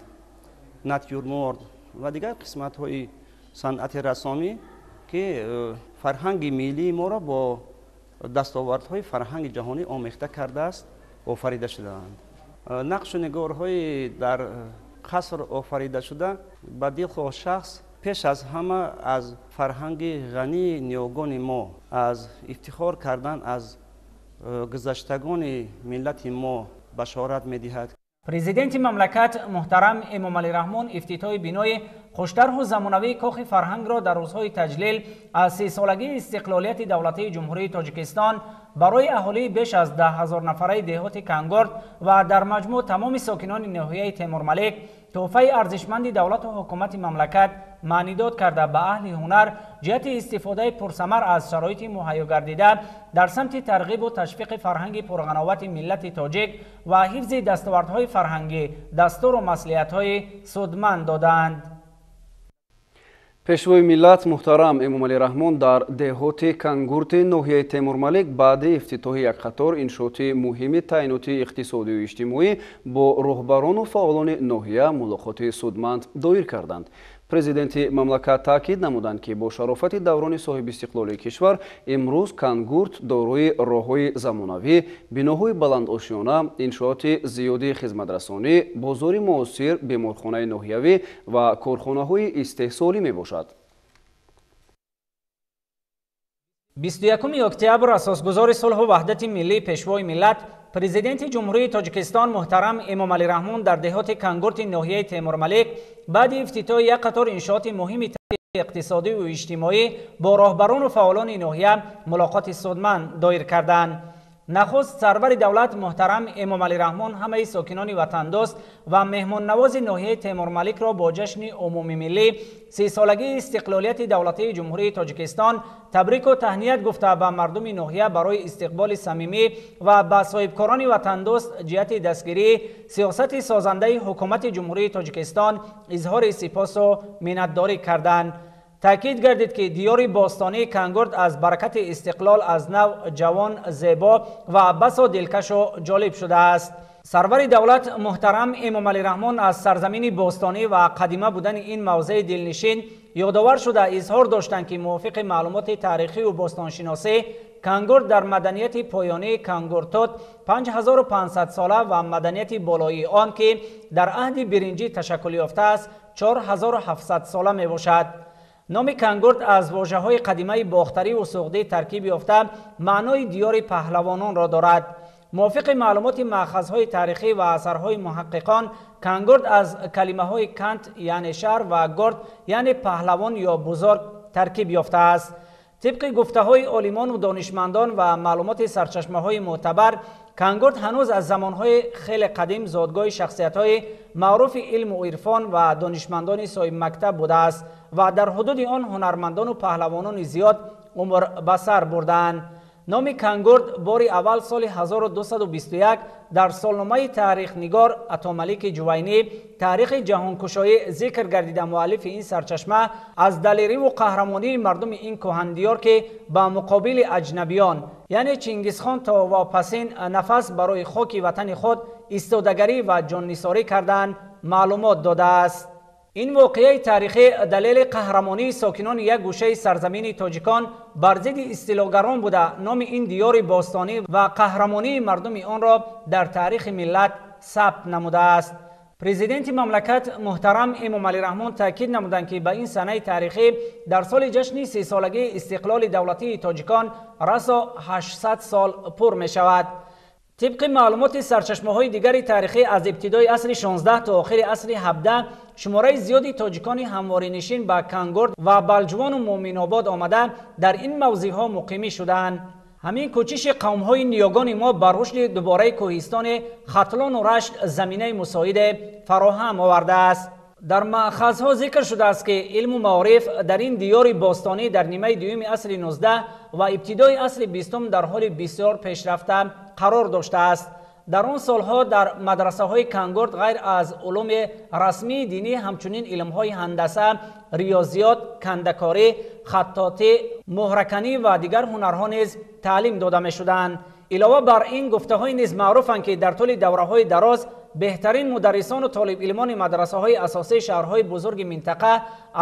[SPEAKER 13] натюрморт ва дигар қисматҳои санъати рассомӣ, ки фарҳанги миллии моро бо дастовардҳои фарҳанги ҷаҳонӣ омехта кардааст, офарида шудаанд. Нақшу нигорҳои дар қаср офарида шуда ба дилхоҳ шахс пеш аз ҳама аз фарҳанги ғании ниёгони мо, аз ифтихор кардан аз гузаштагони миллати мо башорат медиҳад.
[SPEAKER 9] Президенти мамлакат муҳтарам Эмомалӣ Раҳмон ифтитоҳи бинои хуштарҳу замонавии кохи фарҳангро дар рӯзҳои таҷлил аз 30-солагии истиқлолияти давлатии Ҷумҳурии Тоҷикистон барои аҳолии беш аз 10 ҳазор нафараи деҳоти Кангурт ва дар маҷмӯъ тамоми сокинони ноҳияи Темурмалик тӯҳфаи арзишманди давлату ҳукумати мамлакат маънидод карда, ба аҳли ҳунар ҷиҳати истифодаи пурсамар аз шароити муҳайё гардида дар самти тарғибу ташвиқи фарҳанги пурғановати миллати тоҷик ва ҳифзи дастовардҳои фарҳангӣ дастуру маслиҳатҳои судманд додаанд.
[SPEAKER 1] Пешвои миллат муҳтарам Эмомалӣ Раҳмон дар деҳоти Кангурти ноҳияи Темурмалик баъди ифтитоҳи як қатор иншооти муҳими таъиноти иқтисодию иҷтимоӣ бо роҳбарону фаъолони ноҳия мулоқоти судманд доир карданд. Президенти мамлакат таъкид намуданд, ки бо шарофати даврони соҳибистиқлолии кишвар имрӯз Кангурт дорои роҳҳои замонавӣ, биноҳои баландошёна, иншооти зиёди хизматрасонӣ, бозори муосир, беморхонаи ноҳиявӣ ва корхонаҳои истеҳсолӣ мебошад.
[SPEAKER 9] 21 октябр асосгузори сулҳу ваҳдати миллӣ, Пешвои миллат, Президенти Ҷумҳурии Тоҷикистон муҳтарам Эмомалӣ Раҳмон дар деҳоти Кангурти ноҳияи Темурмалик баъди ифтитоҳи як қатор иншооти муҳими иқтисодиву иҷтимоӣ бо роҳбарону фаъолони ноҳия мулоқоти судманд доир карданд. Нахуст сарвари давлат муҳтарам Эмомалӣ Раҳмон ҳамаи сокинони ватандӯст ва меҳмоннавози ноҳияи Темурмаликро бо ҷашни умумимиллӣ 30-солагии истиқлолияти давлатии Ҷумҳурии Тоҷикистон табрику таҳният гуфта, ба мардуми ноҳия барои истиқболи самимӣ ва ба соҳибкорони ватандӯст ҷиҳати дастгирии сиёсати созандаи ҳукумати Ҷумҳурии Тоҷикистон изҳори сипосу миннатдорӣ карданд. Таъкид гардид, ки диёри бостонии Кангурт аз баракати истиқлол аз нав ҷавон, зебо ва басо дилкашу ҷолиб шудааст. Сарвари давлат муҳтарам Эмомалӣ Раҳмон аз сарзамини бостонӣ ва қадима будани ин мавзеи дилнишин ёдовар шуда изҳор доштанд, ки мувофиқи маълумоти таърихию бостоншиносӣ Кангурт дар маданияти поёнии Кангуртут 5500 сола ва маданияти болоии он, ки дар аҳди биринҷӣ ташаккул ёфтааст, 4700 сола мебошад. Номи Кангурт аз вожаҳои қадимаи бохтариву суғдӣ таркиб ёфта, маънои диёри паҳлавононро дорад. Мувофиқи маълумоти маъхазҳои таърихӣ ва асарҳои муҳаққиқон, Кангурт аз калимаҳои кант яъне шаҳр ва гурд яъне паҳлавон ё бузург таркиб ёфтааст. Тибқи гуфтаҳои олимону донишмандон ва маълумоти сарчашмаҳои мӯътабар, Кангурт ҳанӯз аз замонҳои хеле қадим зодгоҳи шахсиятҳои маъруфи илму ирфон ва донишмандони соҳибмактаб будааст ва дар ҳудуди он ҳунармандону паҳлавонони зиёд умр ба сар бурдаанд. Номи Кангурт бори аввал соли 1221 дар солномаи таърихнигор Атомалики Ҷувайнӣ таърихи ҷаҳонкушоӣ зикр гардида, муаллифи ин сарчашма аз далериву қаҳрамонии мардуми ин кӯҳандиёр, ки ба муқобили аҷнабиён яъне Чингизхон то вопасин нафас барои хоки ватани худ истодагарӣ ва ҷоннисорӣ карданд, маълумот додааст. Ин воқеаи таърихӣ далели қаҳрамонии сокинони як гӯшаи сарзамини тоҷикон бар зидди истилогарон буда, номи ин диёри бостонӣ ва қаҳрамонии мардуми онро дар таърихи миллат сабт намудааст. Президенти мамлакат муҳтарам Эмомалӣ Раҳмон таъкид намуданд, ки ба ин санаи таърихӣ дар соли ҷашни 30-солагии истиқлоли давлатии тоҷикон расо 800 сол пур мешавад. Тибқи маълумоти сарчашмаҳои дигари таърихӣ, аз ибтидои асри 16 то охири асри 17 шумораи зиёди тоҷикони ҳамворинишин ба Кангурт ва Балҷувону Муъминобод омада дар ин мавзеъҳо муқимӣ шудаанд. Ҳамин кӯчиши қавмҳои ниёгони мо ба рушди дубораи кӯҳистони Хатлону Рашт заминаи мусоиде фароҳам овардааст. Дар маъхазҳо зикр шудааст, ки илму маориф дар ин диёри бостонӣ дар нимаи дуюми асри 19 ва ибтидои асри 20 дар ҳоли бисёр пешрафта қарор доштааст. Дар он солҳо дар мадрасаҳои Кангурт ғайр аз улуми расмии динӣ ҳамчунин илмҳои ҳандаса, риёзиёт, кандакорӣ, хаттотӣ, муҳраканӣ ва дигар ҳунарҳо низ таълим дода мешуданд. Илова бар ин, гуфтаҳое низ маъруфанд, ки дар тӯли давраҳои дароз беҳтарин мударрисону толибилмони мадрасаҳои асосии шаҳрҳои бузурги минтақа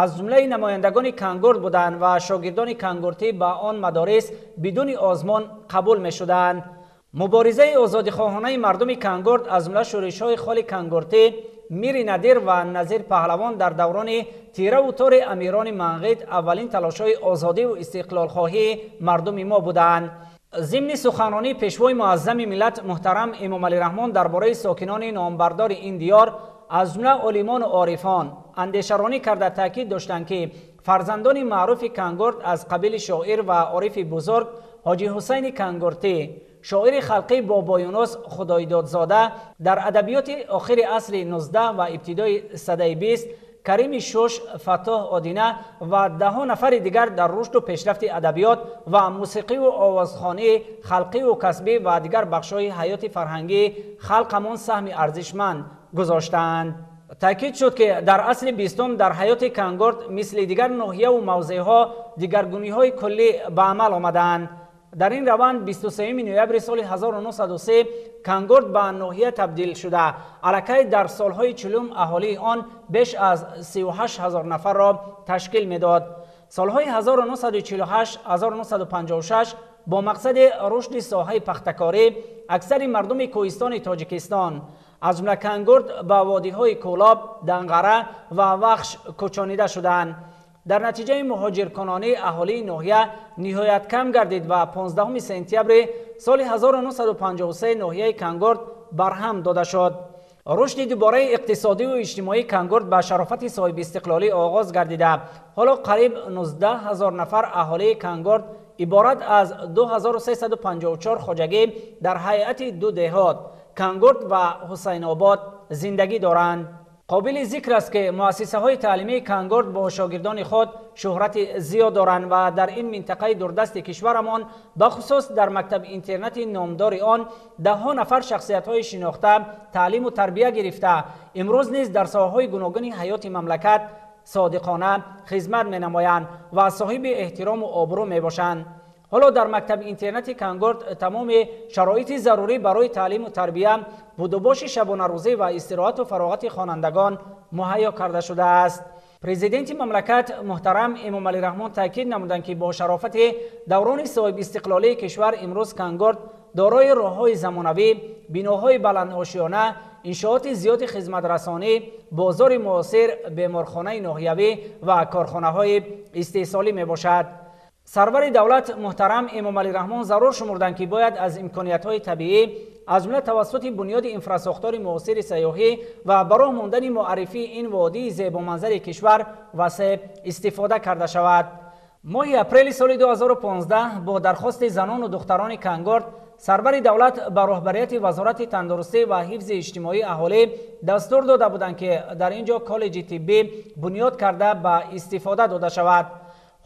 [SPEAKER 9] аз ҷумлаи намояндагони Кангурт буданд ва шогирдони кангуртӣ ба он мадорис бидуни озмон қабул мешуданд. Муборизаи озодихоҳонаи мардуми Кангурт аз ҷумла шӯришҳои холи кангуртӣ, Мири Надир ва Назир Паҳлавон дар даврони тираву тори амирони Манғит аввалин талошҳои озодиву истиқлолхоҳии мардуми мо буданд. Зимни суханронии Пешвои муаззами миллат муҳтарам Эмомалӣ Раҳмон дар бораи сокинони номбардори ин диёр аз ҷумла олимону орифон андешаронӣ карда таъкид доштанд, ки фарзандони маъруфи Кангурт аз қабили шоир ва орифи бузург Ҳоҷи Ҳусайни Кангуртӣ, шоири халқӣ Бобоюнус Худойдодзода дар адабиёти охири асри 19 ва ибтидои садаи 20, Карими Шуш, Фаттоҳ Одина ва даҳҳо нафари дигар дар рушду пешрафти адабиёт ва мусиқиву овозхонии халқиву касбӣ ва дигар бахшҳои ҳаёти фарҳангии халқамон саҳми арзишманд гузоштаанд. Таъкид шуд, ки дар асри 20 дар ҳаёти Кангурт мисли дигар ноҳияву мавзеъҳо дигаргуниҳои куллӣ ба амал омадаанд. Дар ин раванд 23 ноябри соли 1903 Кангурт ба ноҳия табдил шуда. Аллакай дар солҳои 40 аҳолии он беш аз 38 ҳазор нафарро ташкил медод. Солҳои 1948-1956 бо мақсади рушди соҳаи пахтакорӣ аксари мардуми кӯҳистони Тоҷикистон аз ҷумла Кангурт ба водиҳои Кӯлоб, Данғара ва Вахш кӯчонида шуданд. Дар натиҷаи муҳоҷиркунонӣ аҳолии ноҳия ниҳоят кам гардид ва 15 сентябри соли 1953 ноҳияи Кангурт барҳам дода шуд. Рушди дубораи иқтисодиву иҷтимоии Кангурт ба шарофати соҳибистиқлолӣ оғоз гардида. Ҳоло қариб 19 ҳазор нафар аҳолии Кангурт иборат аз 2354 хоҷагӣ дар ҳайати ду деҳот Кангурт ва Ҳусайнобод зиндагӣ доранд. Қобили зикр аст, ки муассисаҳои таълимии Кангурт бо шогирдони худ шӯҳрати зиёд доранд ва дар ин минтақаи дурдасти кишварамон, бахусус дар мактаби интернати номдори он, даҳҳо нафар шахсиятҳои шинохта таълиму тарбия гирифта, имрӯз низ дар соҳаҳои гуногуни ҳаёти мамлакат содиқона хизмат менамоянд ва соҳиби эҳтирому обрӯ мебошанд. Ҳоло дар мактаби интернати Кангурт тамоми шароити зарурӣ барои таълиму тарбия, будубоши шабонарӯзӣ ва истироҳату фароғати хонандагон муҳайё карда шудааст. Президенти мамлакат муҳтарам Эмомалӣ Раҳмон таъкид намуданд, ки бо шарофати даврони соҳибистиқлолии кишвар имрӯз Кангурт дорои роҳҳои замонавӣ, биноҳои баландошёна, иншооти зиёди хизматрасонӣ, бозори муосир, беморхонаи ноҳиявӣ ва корхонаҳои истеҳсолӣ мебошад. Сарвари давлат муҳтарам Эмомалӣ Раҳмон зарур шумурданд, ки бояд аз имкониятҳои табиӣ, аз ҷумла тавассути бунёди инфрасохтори муосири сайёҳӣ ва ба роҳ мондани муаррифии ин водии зебоманзари кишвар васеъ истифода карда шавад. Моҳи апрели соли 2015 бо дархости занону духтарони Кангурт сарвари давлат ба роҳбарияти Вазорати тандурустӣ ва ҳифзи иҷтимоии аҳолӣ дастур дода буданд, ки дар ин ҷо коллеҷи тиббӣ бунёд карда ба истифода дода шавад.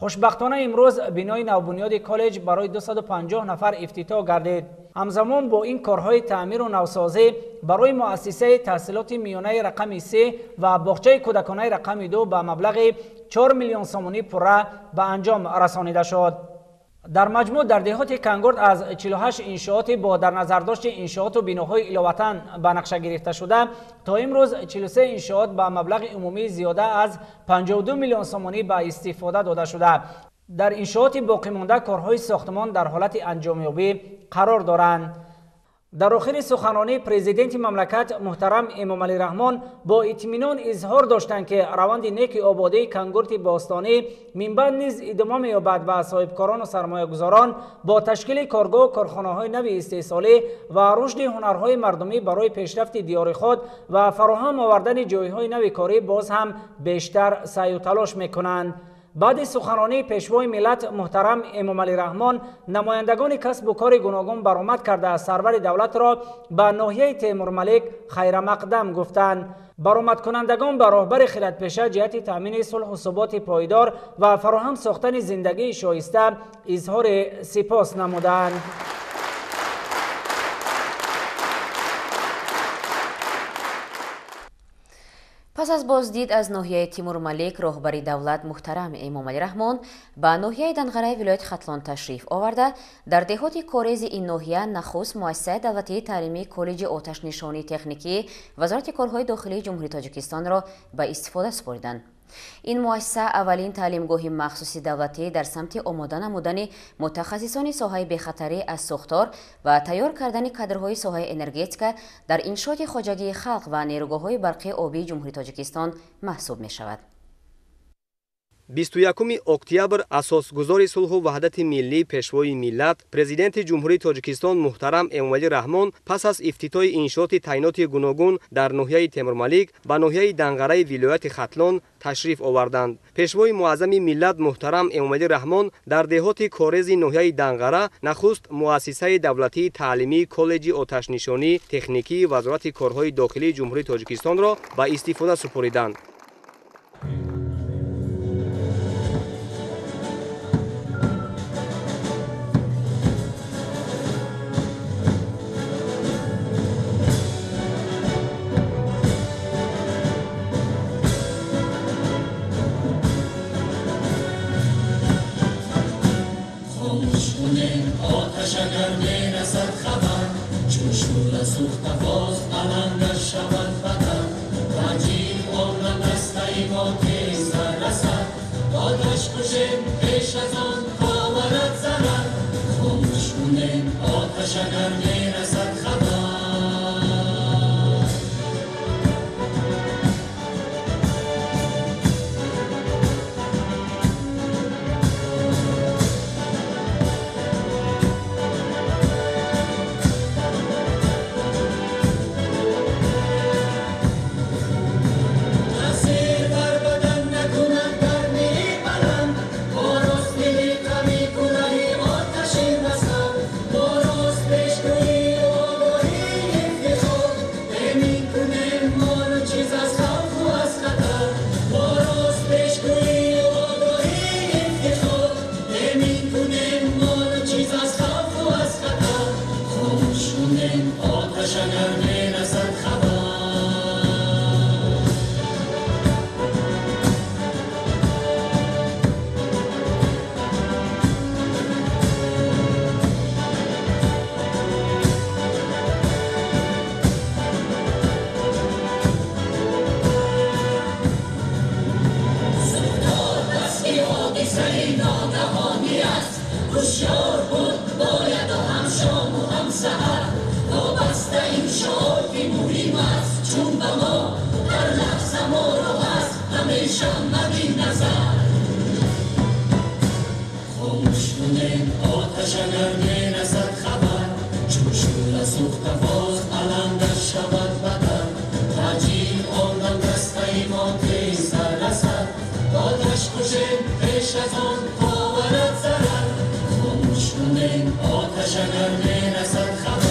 [SPEAKER 9] Хушбахтона имрӯз бинои навбунёди коллеҷ барои 250 нафар ифтитоҳ гардид. Ҳамзамон бо ин корҳои таъмиру навсозӣ барои муассисаи таҳсилоти миёнаи рақами 3 ва боғчаи кӯдаконаи рақами 2 ба маблағи 4 миллион сомонӣ пурра ба анҷом расонида шуд. Дар маҷмӯъ дар деҳоти Кангурт аз 48 иншооти бо дар назардошти иншооту биноҳои иловатан ба нақша гирифта шуда, то имрӯз 43 иншоот ба маблағи умумии зиёда аз 52 миллион сомонӣ ба истифода дода шуда. Дар иншооти боқимонда корҳои сохтмон дар ҳолати анҷомёбӣ қарор доранд. Дар охири суханронии президенти мамлакат муҳтарам Эмомалӣ Раҳмон бо итминон изҳор доштанд, ки раванди неки ободии Кангурти бостонӣ минбаъд низ идома меёбад ва соҳибкорону сармоягузорон бо ташкили коргоҳу корхонаҳои нави истеҳсолӣ ва рушди ҳунарҳои мардумӣ барои пешрафти диёри худ ва фароҳам овардани ҷойҳои нави корӣ боз ҳам бештар саъю талош мекунанд. Баъди суханронии пешвои миллат муҳтарам Эмомалӣ Раҳмон намояндагони касбу кори гуногун баромад карда сарвари давлатро ба ноҳияи Темурмалик хайрамақдам гуфтанд. Баромадкунандагон ба роҳбари хиратпеша ҷиҳати таъмини сулҳу суботи пойдор ва фароҳам сохтани зиндагии шоиста изҳори сипос намуданд.
[SPEAKER 2] Пас аз боздид аз ноҳияи Тимурмалик роҳбари давлат муҳтарам Эмомалӣ Раҳмон ба ноҳияи Данғараи вилояти Хатлон ташриф оварда, дар деҳоти Корези ин ноҳия нахуст муассисаи давлатии таълимии коллеҷи оташнишонии техникии Вазорати корҳои дохилии Ҷумҳурии Тоҷикистонро ба истифода супориданд. Ин муассиса аввалин таълимгоҳи махсуси давлатӣ дар самти омода намудани мутахассисони соҳаи бехатарӣ аз сӯхтор ва тайёр кардани кадрҳои соҳаи энергетика дар иншооти хоҷагии халқ ва нерӯгоҳҳои барқии обии Ҷумҳурии Тоҷикистон маҳсуб мешавад.
[SPEAKER 14] 21 октябр асосгузори сулҳу ваҳдати миллӣ, пешвои миллат, президенти Ҷумҳурии Тоҷикистон муҳтарам Эмомалӣ Раҳмон пас аз ифтитоҳи иншооти таъиноти гуногун дар ноҳияи Темурмалик ба ноҳияи Данғараи вилояти Хатлон ташриф оварданд. Пешвои муаззами миллат муҳтарам Эмомалӣ Раҳмон дар деҳоти Корези ноҳияи Данғара нахуст муассисаи давлатии таълимии коллеҷи оташнишонии техникии Вазорати корҳои дохилии Ҷумҳурии Тоҷикистонро ба истифода супориданд.
[SPEAKER 16] آتش اگر میرسد خبر، چون شعله سوخته باز بلندش شود بدن. تجیل عالم دسته ما تیز رسد، آتش کشیم پیش از آن تا ورد زند. خاموش کنیم آتش اگر میرسد خبر. هوشیار بود باید و هم شام و هم سحر، وابسته این شعار که مهم است، چون به ما هر لحظه ما رو هست همیشه مد نظر. خاموش کنیم آتش اگر میرسد خبر، چون شعله سوخته باز بلندش شود بدن. تجیل عالم دسته ما تیز رسد، آتش کشیم پیش از آن تا ورد زند. خاموش کنیم آتش اگر میرسد خبر.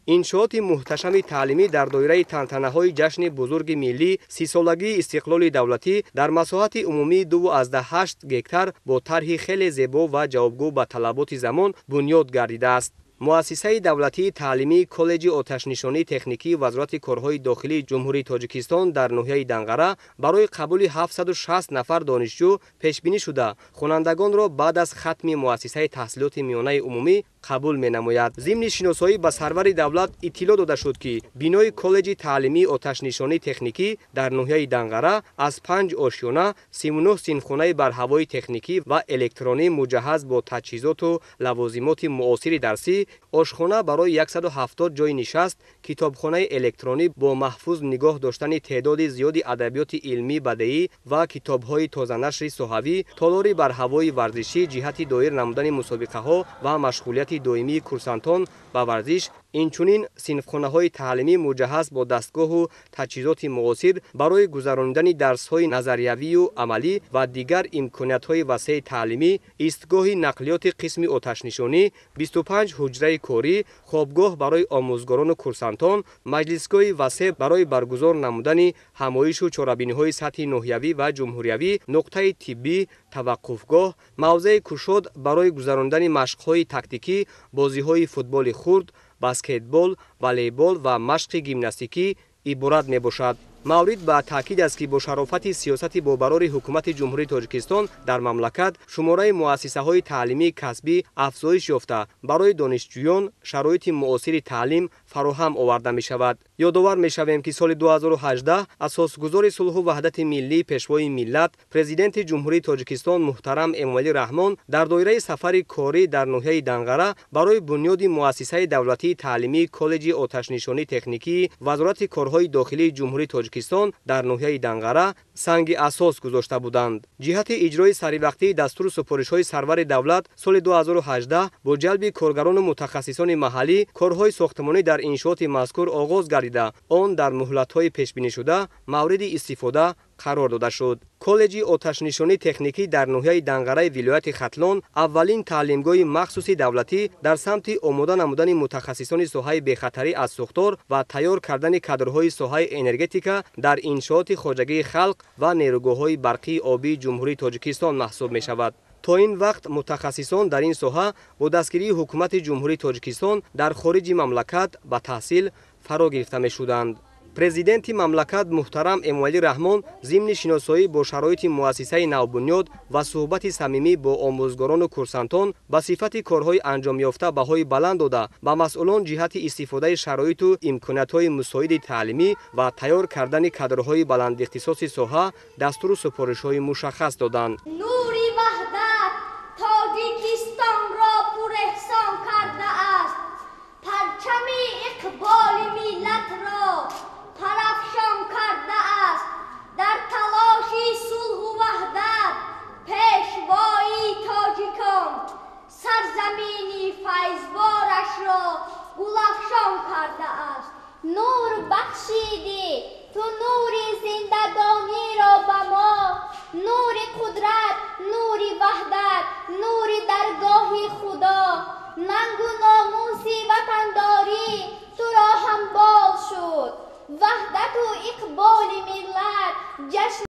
[SPEAKER 14] Иншооти муҳташами таълимӣ дар доираи тантанаҳои ҷашни бузурги миллӣ 30-солагии истиқлоли давлатӣ дар масоҳати умумии 2,8 гектар бо тарҳи хеле зебо ва ҷавобгӯ ба талаботи замон бунёд гардидааст. Муассисаи давлатии таълимии коллеҷи оташнишонии техникии Вазорати корҳои дохилии Ҷумҳурии Тоҷикистон дар ноҳияи Данғара барои қабули 760 нафар донишҷӯ пешбинӣ шуда, хонандагонро баъд аз хатми муассисаи таҳсилоти миёнаи умумӣ қабул менамояд. Зимни шиносоӣ ба сарвари давлат иттилоъ дода шуд, ки бинои коллеҷи таълимии оташнишонии техникӣ дар ноҳияи Данғара аз 5 ошёна, 39 синфхонаи барҳавои техникӣ ва электронӣ муҷаҳҳаз бо таҷҳизоту лавозимоти муосири дарсӣ, ошхона барои 170 ҷойи нишаст, китобхонаи электронӣ бо маҳфуз нигоҳ доштани теъдоди зиёди адабиёти илмӣ бадеӣ ва китобҳои тозанашри соҳавӣ, толори барҳавои варзишӣ ҷиҳати доир намудани мусобиқаҳо ва машғулияти доимии курсантон ба варзиш, инчунин синфхонаҳои таълимӣ муҷаҳҳаз бо дастгоҳу таҷҳизоти муосир барои гузаронидани дарсҳои назариявию амалӣ ва дигар имкониятҳои васеи таълимӣ, истгоҳи нақлиёти қисми оташнишонӣ, 25 ҳуҷраи корӣ, хобгоҳ барои омӯзгорону курсантон, маҷлисгоҳи васеъ барои баргузор намудани ҳамоишу чорабиниҳои сатҳи ноҳиявӣ ва ҷумҳуриявӣ, нуқтаи тиббӣ, таваққуфгоҳ, мавзеи кушод барои гузаронидани машқҳои тактикӣ, бозиҳои футболи хурд, баскетбол, волейбол ва машқи гимнастикӣ иборат мебошад. Маврид ба таъкид аст, ки бо шарофати сиёсати бобарори ҳукумати Ҷумҳурии Тоҷикистон дар мамлакат шумораи муассисаҳои таълимии касбӣ афзоиш ёфта, барои донишҷӯён шароити муосири таълим фароҳам оварда мешавад. Ёдовар мешавем, ки соли 2018 асосгузори сулҳу ваҳдати миллӣ, Пешвои миллат, Президенти Ҷумҳурии Тоҷикистон муҳтарам Эмомалӣ Раҳмон дар доираи сафари корӣ дар ноҳияи Данғара барои бунёди муассисаи давлатии таълимии коллеҷи оташнишонии техникии Вазорати корҳои дохилии Ҷумҳурии Тоҷикистон дар ноҳияи Данғара санги асос гузошта буданд. Ҷиҳати иҷрои саривақтии дастуру супоришҳои сарвари давлат соли 2018 бо ҷалби коргарону мутахассисони маҳаллӣ корҳои сохтмонӣ дар иншооти мазкур оғоз гардида, он дар муҳлатҳои пешбинишуда мавриди истифода қарор дода шуд. Коллеҷи оташнишонии техникӣ дар ноҳияи Данғараи вилояти Хатлон аввалин таълимгоҳи махсуси давлатӣ дар самти омода намудани мутахассисони соҳаи бехатарӣ аз сӯхтор ва тайёр кардани кадрҳои соҳаи энергетика дар иншооти хоҷагии халқ ва нерӯгоҳҳои барқии обии Ҷумҳурии Тоҷикистон маҳсуб мешавад. То ин вақт мутахассисон дар ин соҳа бо дастгирии ҳукумати Ҷумҳурии Тоҷикистон дар хориҷи мамлакат ба таҳсил фаро гирифта мешуданд. Президенти мамлакат муҳтарам Эмомалӣ Раҳмон зимни шиносоӣ бо шароити муассисаи навбунёд ва суҳбати самимӣ бо омӯзгорону курсантон ба сифати корҳои анҷомёфта баҳои баланд дода, ба масъулон ҷиҳати истифодаи шароиту имкониятҳои мусоиди таълимӣ ва тайёр кардани кадрҳои баландихтисоси соҳа дастуру супоришҳои мушаххас доданд.
[SPEAKER 17] Нури ваҳдат Тоҷикистонро пурэҳсон кардааст, парчами иқболи миллатро парафшон кардааст. Дар талоши сулҳу ваҳдат пешвои тоҷикон сарзамини файзборашро гулафшон кардааст.
[SPEAKER 18] Нур бахшидӣ ту нури зиндагониро ба мо, нури қудрат, нури ваҳдат, нури даргоҳи Худо. Нангу номуси ватандорӣ туро ҳамбол шуд, ваҳдату иқболи миллат ҷашн.